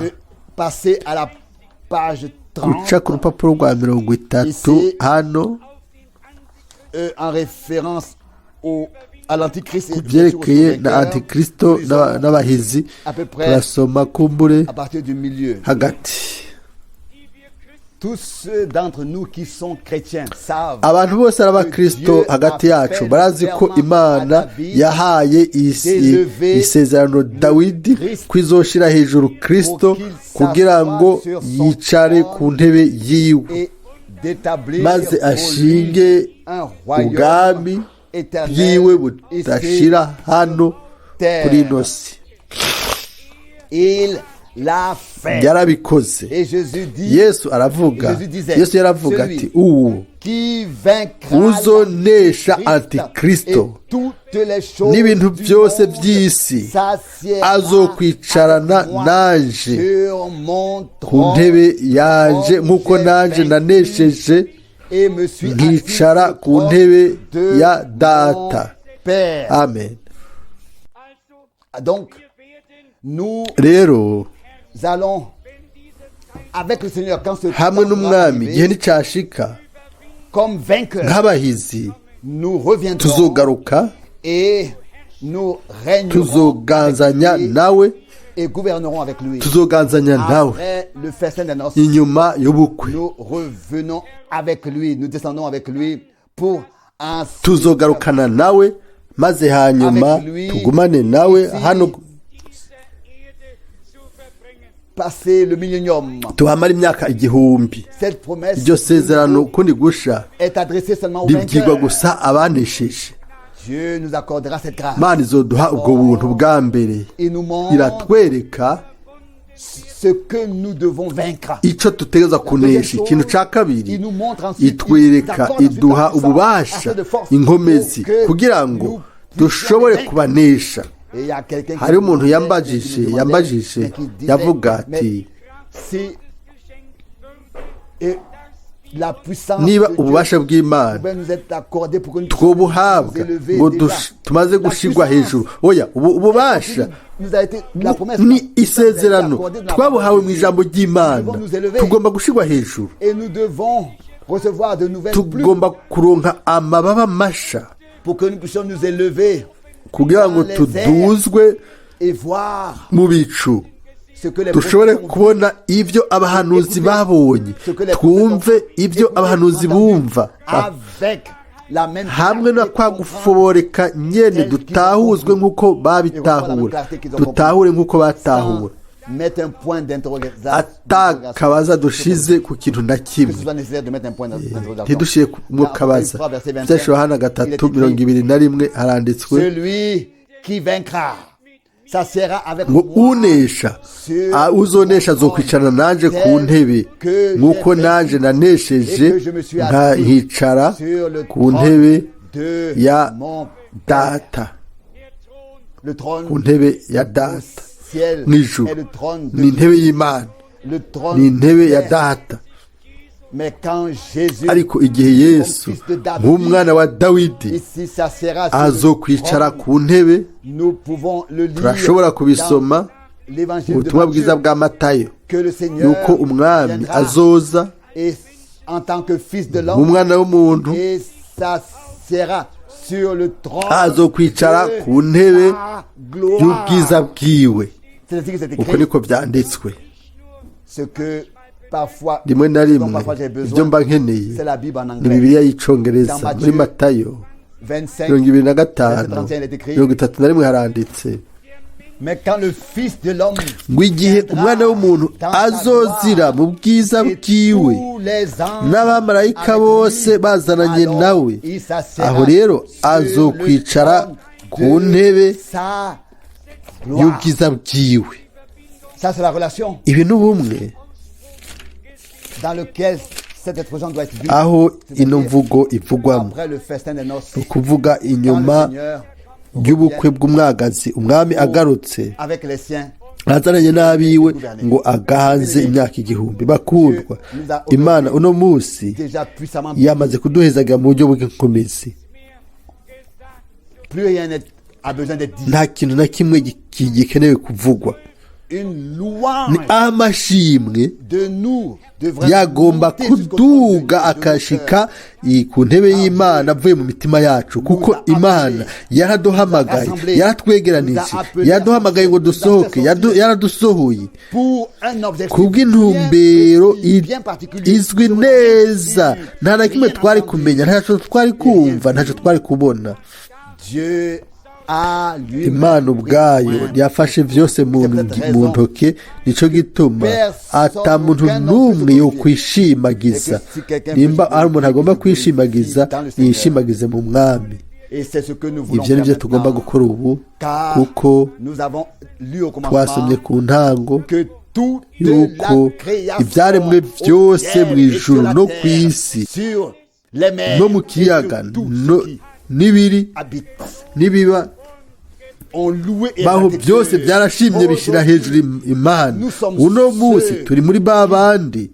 A: passer à la page 30
B: guca ku rupapuro rwa 30 hano
A: en référence à l'Antichrist et
B: ku byerekeye
A: au
B: na
A: vainqueur.
B: Antikristo
A: Lisons
B: n'abahizi.
A: à peu près
B: Turasoma kumbure
A: à partir du milieu.
B: Hagati.
A: Tous ceux d'entre nous qui sont chrétiens savent
B: Abantu bose ari abakristo hagati yacu barazi ko Imana yahaye isezerano Dawidi ko izoshira hejuru Kristo kugira ngo yicare ku ntebe yiwe,
A: et d'établir
B: maze
A: pour lui
B: ashinge
A: un royaume
B: ubwami
A: éternel
B: bwiwe
A: ici
B: budashira hano
A: terre.
B: kuri ino si.
A: Il l'a fait.
B: Yarabikoze.
A: Et Jésus dit,
B: Yesu aravuga,
A: Jésus disait,
B: Yesu yaravuga
A: celui
B: ati uwo
A: qui vaincra
B: uzonesha
A: l'Antichrist
B: Antikristo
A: et toutes les choses
B: n'ibintu
A: du
B: byose
A: monde
B: by'isi
A: s'assiera
B: azokwicarana
A: avec moi
B: nanje
A: sur mon
B: ku
A: trône
B: ntebe yanje
A: comme
B: nk'uko
A: j'ai
B: nanje
A: vaincu
B: nanesheje
A: et me suis assis
B: nkicara
A: sur le
B: ku
A: trône
B: ntebe
A: de
B: ya
A: mon
B: data.
A: Père.
B: Amen.
C: Also,
A: Donc,
C: wir werden,
A: nous
B: Rero
A: allons avec le Seigneur quand ce
B: hamwe
A: temps sera
B: n'umwami igihe
A: arrivé,
B: nticyashika
A: comme vainqueurs,
B: nk'abahizi
A: nous reviendrons
B: tuzogaruka
A: et nous régnerons
B: tuzoganzanya
A: avec lui
B: nawe
A: et gouvernerons avec lui.
B: Tuzoganzanya nawe
A: Après le festin des noces,
B: inyuma y'ubukwe.
A: Nous revenons avec lui, nous descendons avec lui pour ainsi
B: Tuzogarukana nawe maze hanyuma
A: Avec lui,
B: tugumane nawe
A: ici,
B: hano
C: dieser Erde zu verbringen.
A: Passer le millénium.
B: Tuhamara imyaka 1000.
A: Cette promesse
B: Iryo sezerano ukundi gusha
A: est adressée seulement aux
B: ribwirwa
A: vainqueurs.
B: Gusa abanesheje.
A: Dieu nous accordera cette grâce.
B: Imana izoduha ubwo buntu bwa mbere.
A: Il nous montre
B: Iratwereka
A: ce que nous devons vaincre.
B: Icyo dutegereza kunesha. Ikintu cya kabiri itwereka iduha ububasha inkomezi kugira ngo dushobore kubanesha.
A: Et il y a quelqu'un qui
B: Hariho umuntu
A: me demandait,
B: yambajije
A: qui me demandait,
B: yambajije
A: mais qui disait,
B: yavuga
A: mais
B: ati
A: si et la puissance
B: niba
A: de Dieu
B: ububasha bw'Imana
A: pouvait nous être accordée pour que nous
B: twobuhabwa
A: puissions nous élever
B: ngo
A: déjà.
B: tumaze
A: La
B: gushirwa
A: puissance
B: hejuru oya ubu ububasha
A: nous a été la promesse
B: ni isezerano twabuhawe mu ijambo ry'Imana tugomba gushirwa hejuru.
A: Et nous devons recevoir de nouvelles plumes
B: Tugomba kuronka amababa masha
A: pour que nous puissions nous élever
B: kugira ngo tuduzwe
A: et voir
B: mu bicu
A: ce que les
B: dushobore
A: prophètes ont vu,
B: kubona ibyo abahanuzi babonye
A: ce que les
B: twumve
A: prophètes ont
B: ibyo
A: écouté,
B: abahanuzi
A: entendu,
B: bumva
A: avec la même
B: hamwe na
A: clarté
B: kwa
A: comprendre
B: gufoboreka nyene dutahuzwe nk'uko babitahura dutahure nk'uko batahura
A: sans mettre un point d'interrogation.
B: Ata kabaza dushize ku kintu na
A: Que ce
B: kimwe
A: soit nécessaire de mettre un point d'interrogation.
B: Ntidushire mu kabaza. Byashiwe Yohana 3:21 haranditswe
A: Celui qui vaincra s'assiera avec
B: ngo
A: moi
B: unesha uzonesha azokwicarana nanje ku ntebe nk'uko nanje nanesheje
A: et que je me suis assis
B: nkicara
A: sur le
B: ku
A: trône
B: ntebe
A: de
B: ya
A: mon Père.
B: data.
A: Le trône
B: Ku ntebe ya
A: au
B: data
A: ciel
B: mu ijuru
A: est le trône de
B: ni intebe y'Imana
A: le trône
B: ni intebe ya
A: terrestre.
B: data.
A: Mais quand Jésus
B: Ariko igihe Yesu nk'umwana wa Dawidi
A: ici s'assiera sur le
B: azokwicara
A: trône,
B: ku ntebe
A: nous pouvons le lire
B: turashobora kubisoma
A: dans l'évangile de
B: ubutumwa bwiza
A: Matthieu,
B: bwa Matayo
A: que le Seigneur
B: yuko umwami
A: viendra
B: azoza
A: et en tant que fils de l'homme
B: nk'umwana w'umuntu
A: et s'assiera sur le trône
B: azokwicara
A: de
B: ku ntebe
A: sa gloire.
B: y'ubwiza bwiwe.
A: C'est ainsi que c'est
B: Uko
A: écrit.
B: niko byanditswe.
A: Ce que parfois,
B: Rimwe na
A: dont
B: rimwe
A: parfois j'ai
B: ibyo
A: besoin,
B: mba nkeneye
A: c'est la Bible en
B: ni
A: anglais.
B: Bibiliya y'icongereza.
A: Dans
B: Muri Matayo
A: 25,
B: 25
A: 31, il est écrit,
B: 31 haranditse
A: Mais quand le Fils de l'homme
B: ngo igihe umwana w'umuntu azozira mu bwiza
A: et
B: bwiwe
A: tous les anges
B: n'abamarayika
A: avec
B: bose
A: lui,
B: bazananye
A: alors
B: nawe
A: il s'assiera
B: aho rero
A: sur
B: azokwicara
A: le trône
B: ku
A: de
B: ntebe
A: sa gloire.
B: y'ubwiza bwiwe.
A: Ça, c'est la relation
B: Ibi ni ubumwe
A: dans laquelle cette expression doit être vue.
B: Aho ino mvugo ivugwamo
A: Après le festin des noces,
B: ni ukuvuga
A: quand le
B: inyuma
A: Seigneur
B: y'ubukwe bw'umwagazi umwami agarutse
A: avec les siens,
B: azananye n'abiwe ngo aganze imyaka 1000. Bakundwa Imana uno munsi
A: déjà puissamment,
B: yamaze kuduhezaga mu buryo bw'inkomezi.
A: Plus rien n'est a besoin d'être dit.
B: Nta kintu na kimwe gikenewe kuvugwa.
A: Une
B: Ni
A: louange
B: amashimwe
A: de nous devrait
B: yagomba
A: monter jusqu'au
B: kuduga
A: trône de nos
B: akashika ku ntebe y'Imana avuye mu mitima yacu kuko Imana yaraduhamagaye yaratwegeranije yaraduhamagaye ngo dusohoke yaradusohoye
A: pour un objectif
B: kubw'intumbero
A: bien précis, bien particulier.
B: Izwi neza. Nta na kimwe twari kumenya ntacyo twari kumva ntacyo twari kubona.
A: Dieu a lui
B: Imana ubwayo yafashe byose mu ntoke nicyo gituma ata muntu n'umwe yo kwishimagiza. Nimba ari umuntu agomba kwishimagiza yishimagize mu mwami.
A: Et c'est ce que nous voulons
B: Ibyo ni byo
A: faire
B: tugomba
A: maintenant.
B: Gukora ubu
A: Car
B: kuko
A: nous avons lu au
B: twasomye
A: commencement
B: ku ntango
A: que
B: yuko ibyaremwe byose mu ijuru no ku isi no mu kiyaga n'ibiri n'ibiba baho byose byarashimye bishyira hejuru Imana. Uno munsi turi muri ba bandi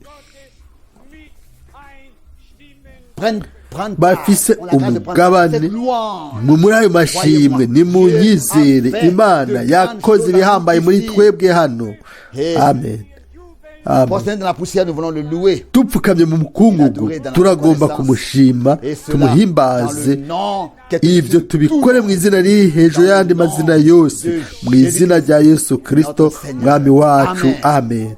B: bafise umugabane muri ayo mashimwe. Ni mu nyizere, Imana yakoze ibihambaye muri twebwe hano. Amen. Dupfukamye mu mukungugu, turagomba kumushima, tumuhimbaze. Ibyo tubikore mu izina riri hejuru y'andi mazina yose, mu izina rya Yesu Kirisito Mwami wacu. Amen.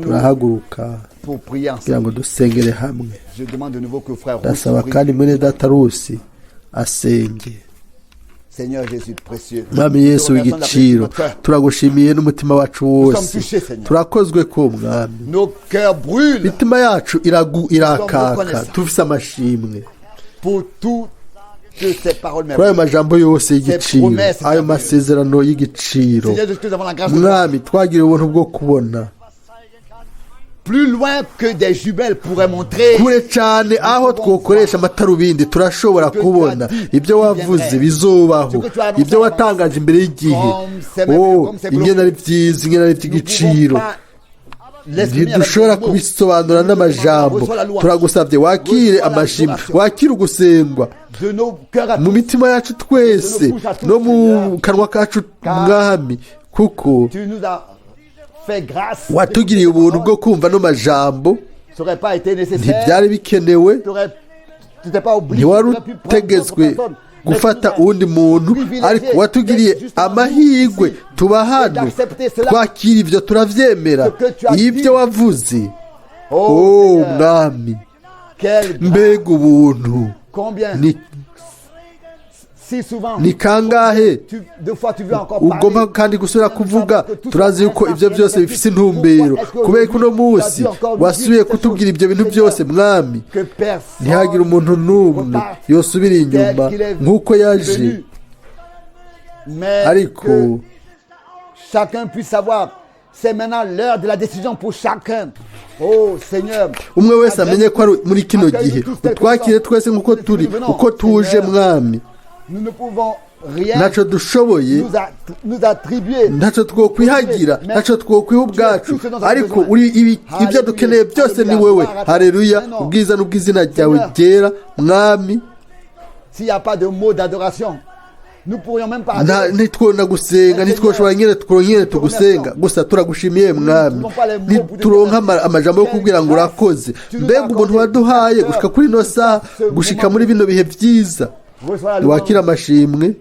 B: Turahaguruka kugira ngo dusengere hamwe. Ndasaba kandi mwene data Rusi asenge. Mwami Yesu w'igiciro, turagushimiye n'umutima wacu wose. Turakozwe ko, Mwami, imitima yacu irakaka, tufise amashimwe kuri ayo majambo yose y'igiciro, ayo masezerano y'igiciro. Mwami, twagira ubuntu bwo kubona kure cyane aho twokoresha amatarubindi. Turashobora kubona ibyo wavuze bizobaho, ibyo watangaje imbere y'igihe. Oh, ingene ari byiza, ingene ari iby'igiciro! Ntidushobora kubisobanura n'amajambo. Turagusabye wakire amashimwe, wakire ugusengwa mu mitima yacu twese no mu kanwa kacu, Mwami, kuko watugiriye ubuntu bwo kumva no majambo. Ntibyari bikenewe, ntiwari utegetswe gufata uwundi muntu, ariko watugiriye amahirwe tuba hano twakira ibyo, turabyemera ibyo wavuze. Oh Mwami, mbega ubuntu! Ni kangahe ugomba kandi gusubira kuvuga? Turazi yuko ibyo byose bifite intumbero. Kubera ko uno munsi wasubiye kutubwira ibyo bintu byose, Mwami, ntihagire umuntu n'umwe yosubira inyuma nk'uko yaje, ariko
A: C'est maintenant l'heure de la décision pour chacun. Oh Seigneur.
B: Umwe wese amenye ko ari muri kino gihe. Utwakire twese nk'uko turi, uko tuje, Mwami.
A: Nous ne pouvons rien
B: Ntacyo dushoboye
A: nous attribuer.
B: Ntacyo twokwihagira, ntacyo twokwiha ubwacu, ariko uri ibyo dukeneye byose ni wowe. Hareruya, ubwiza n'ubw'izina ryawe ryera, Mwami.
A: S'il n'y a pas de mot d'adoration, nous pourrions même pas adorer.
B: Ntitwona gusenga, ntitwoshobora nyine twonyine tugusenga gusa. Turagushimiye, Mwami. Ntituronka amajambo yo kubwira ngo urakoze. Mbega umuntu waduhaye gushika kuri ino saha, gushika muri bino bihe byiza!
A: Reçois la louange
B: Wakira amashimwe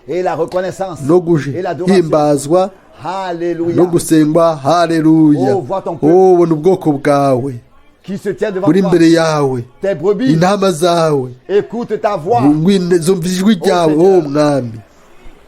A: et la reconnaissance
B: no
A: et l'adoration.
B: guhimbazwa
A: Alléluia.
B: no gusengwa. Haleluya!
A: Oh, vois ton peuple.
B: Oh, bona ubwoko bwawe
A: Qui se tient devant
B: buri
A: toi.
B: imbere yawe.
A: Tes brebis
B: Intama zawe
A: écoute ta voix.
B: Zumva ijwi ryawe.
A: Seigneur.
B: Oh Mwami,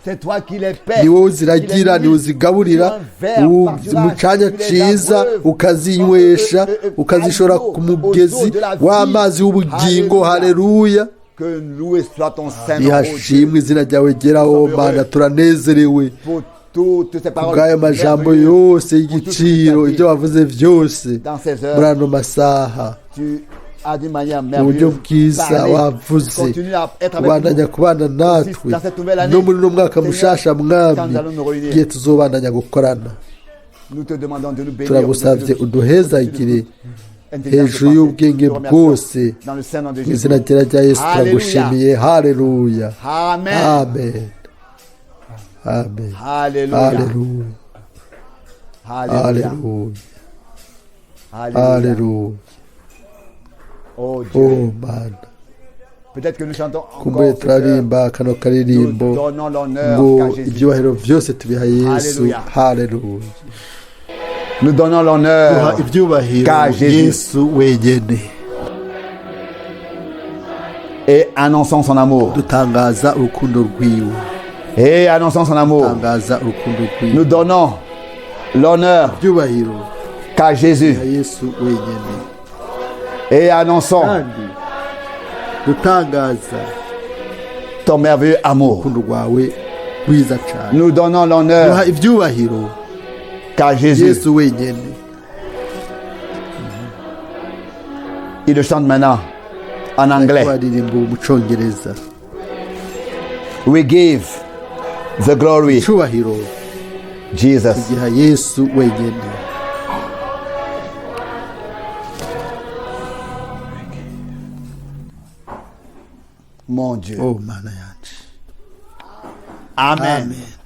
A: C'est toi qui les paies.
B: ni wowe uziragira, ni uzigaburira mu cyanya cyiza, ukazinywesha, ukazishora ku mugezi w'amazi w'ubugingo. Haleluya!
A: Que loué soit ton saint nom, ô Dieu,
B: Rihashimwe izina ryawe ryera, o Mana. Turanezerewe
A: pour toutes ces paroles
B: kubw'ayo majambo
A: merveilleuses.
B: yose y'igiciro, ibyo wavuze byose
A: Dans ces heures,
B: muri ano masaha.
A: tu as d'une manière
B: Mu buryo
A: merveilleuse
B: bwiza
A: parlé.
B: wavuze.
A: Continue à être avec
B: Ubandanya
A: nous.
B: kubana natwe
A: Dans cette nouvelle année,
B: no muri uno mwaka
A: Seigneur,
B: mushasha, Mwami,
A: quand nous allons nous réunir,
B: igihe tuzobandanya gukorana.
A: Nous te demandons de nous bénir.
B: Turagusabye uduhezagire
A: Intelligence
B: hejuru
A: de
B: y'ubwenge
A: pensée. Nous te remercions
B: bwose.
A: dans le saint nom de
B: Mu
A: Jésus.
B: izina ryera rya Yesu
A: Hallelujah.
B: turagushimiye. Haleluya!
A: Amen.
B: Amen, amen.
A: Alléluia.
B: Haleluya!
A: Alléluia.
B: Haleluya!
A: Alléluia.
B: Haleluya!
A: Oh Dieu.
B: Oh Mana.
A: Peut-être que nous chantons
B: Kumbuye
A: encore ce chœur.
B: turarimba kano
A: Nous
B: karirimbo
A: donnons l'honneur
B: ngo
A: qu'à Jésus.
B: ibyubahiro byose tubiha Yesu.
A: Hallelujah.
B: Haleluya!
A: Nous donnons
B: Duha
A: l'honneur
B: ibyubahiro
A: qu'à Jésus.
B: Yesu wenyine.
A: Et annonçons son amour.
B: Dutangaza urukundo rwiwe.
A: Et annonçons son amour.
B: Dutangaza urukundo rwiwe.
A: Nous donnons l'honneur
B: Ibyubahiro
A: qu'à Jésus.
B: ya Yesu wenyine.
A: Et annonçons
B: Kandi dutangaza
A: ton merveilleux amour.
B: urukundo rwawe rwiza cyane.
A: Nous donnons
B: Duha
A: l'honneur
B: ibyubahiro
A: Car Jésus,
B: Yesu wenyine.
A: Il le chante maintenant en anglais.
B: Baririmba ubu mu cyongereza.
A: We give the glory,
B: Icyubahiro
A: Jesus.
B: Tugiha Yesu wenyine.
A: Mon Dieu.
B: Oh, Mana yanje.
A: Amen.
B: Amen.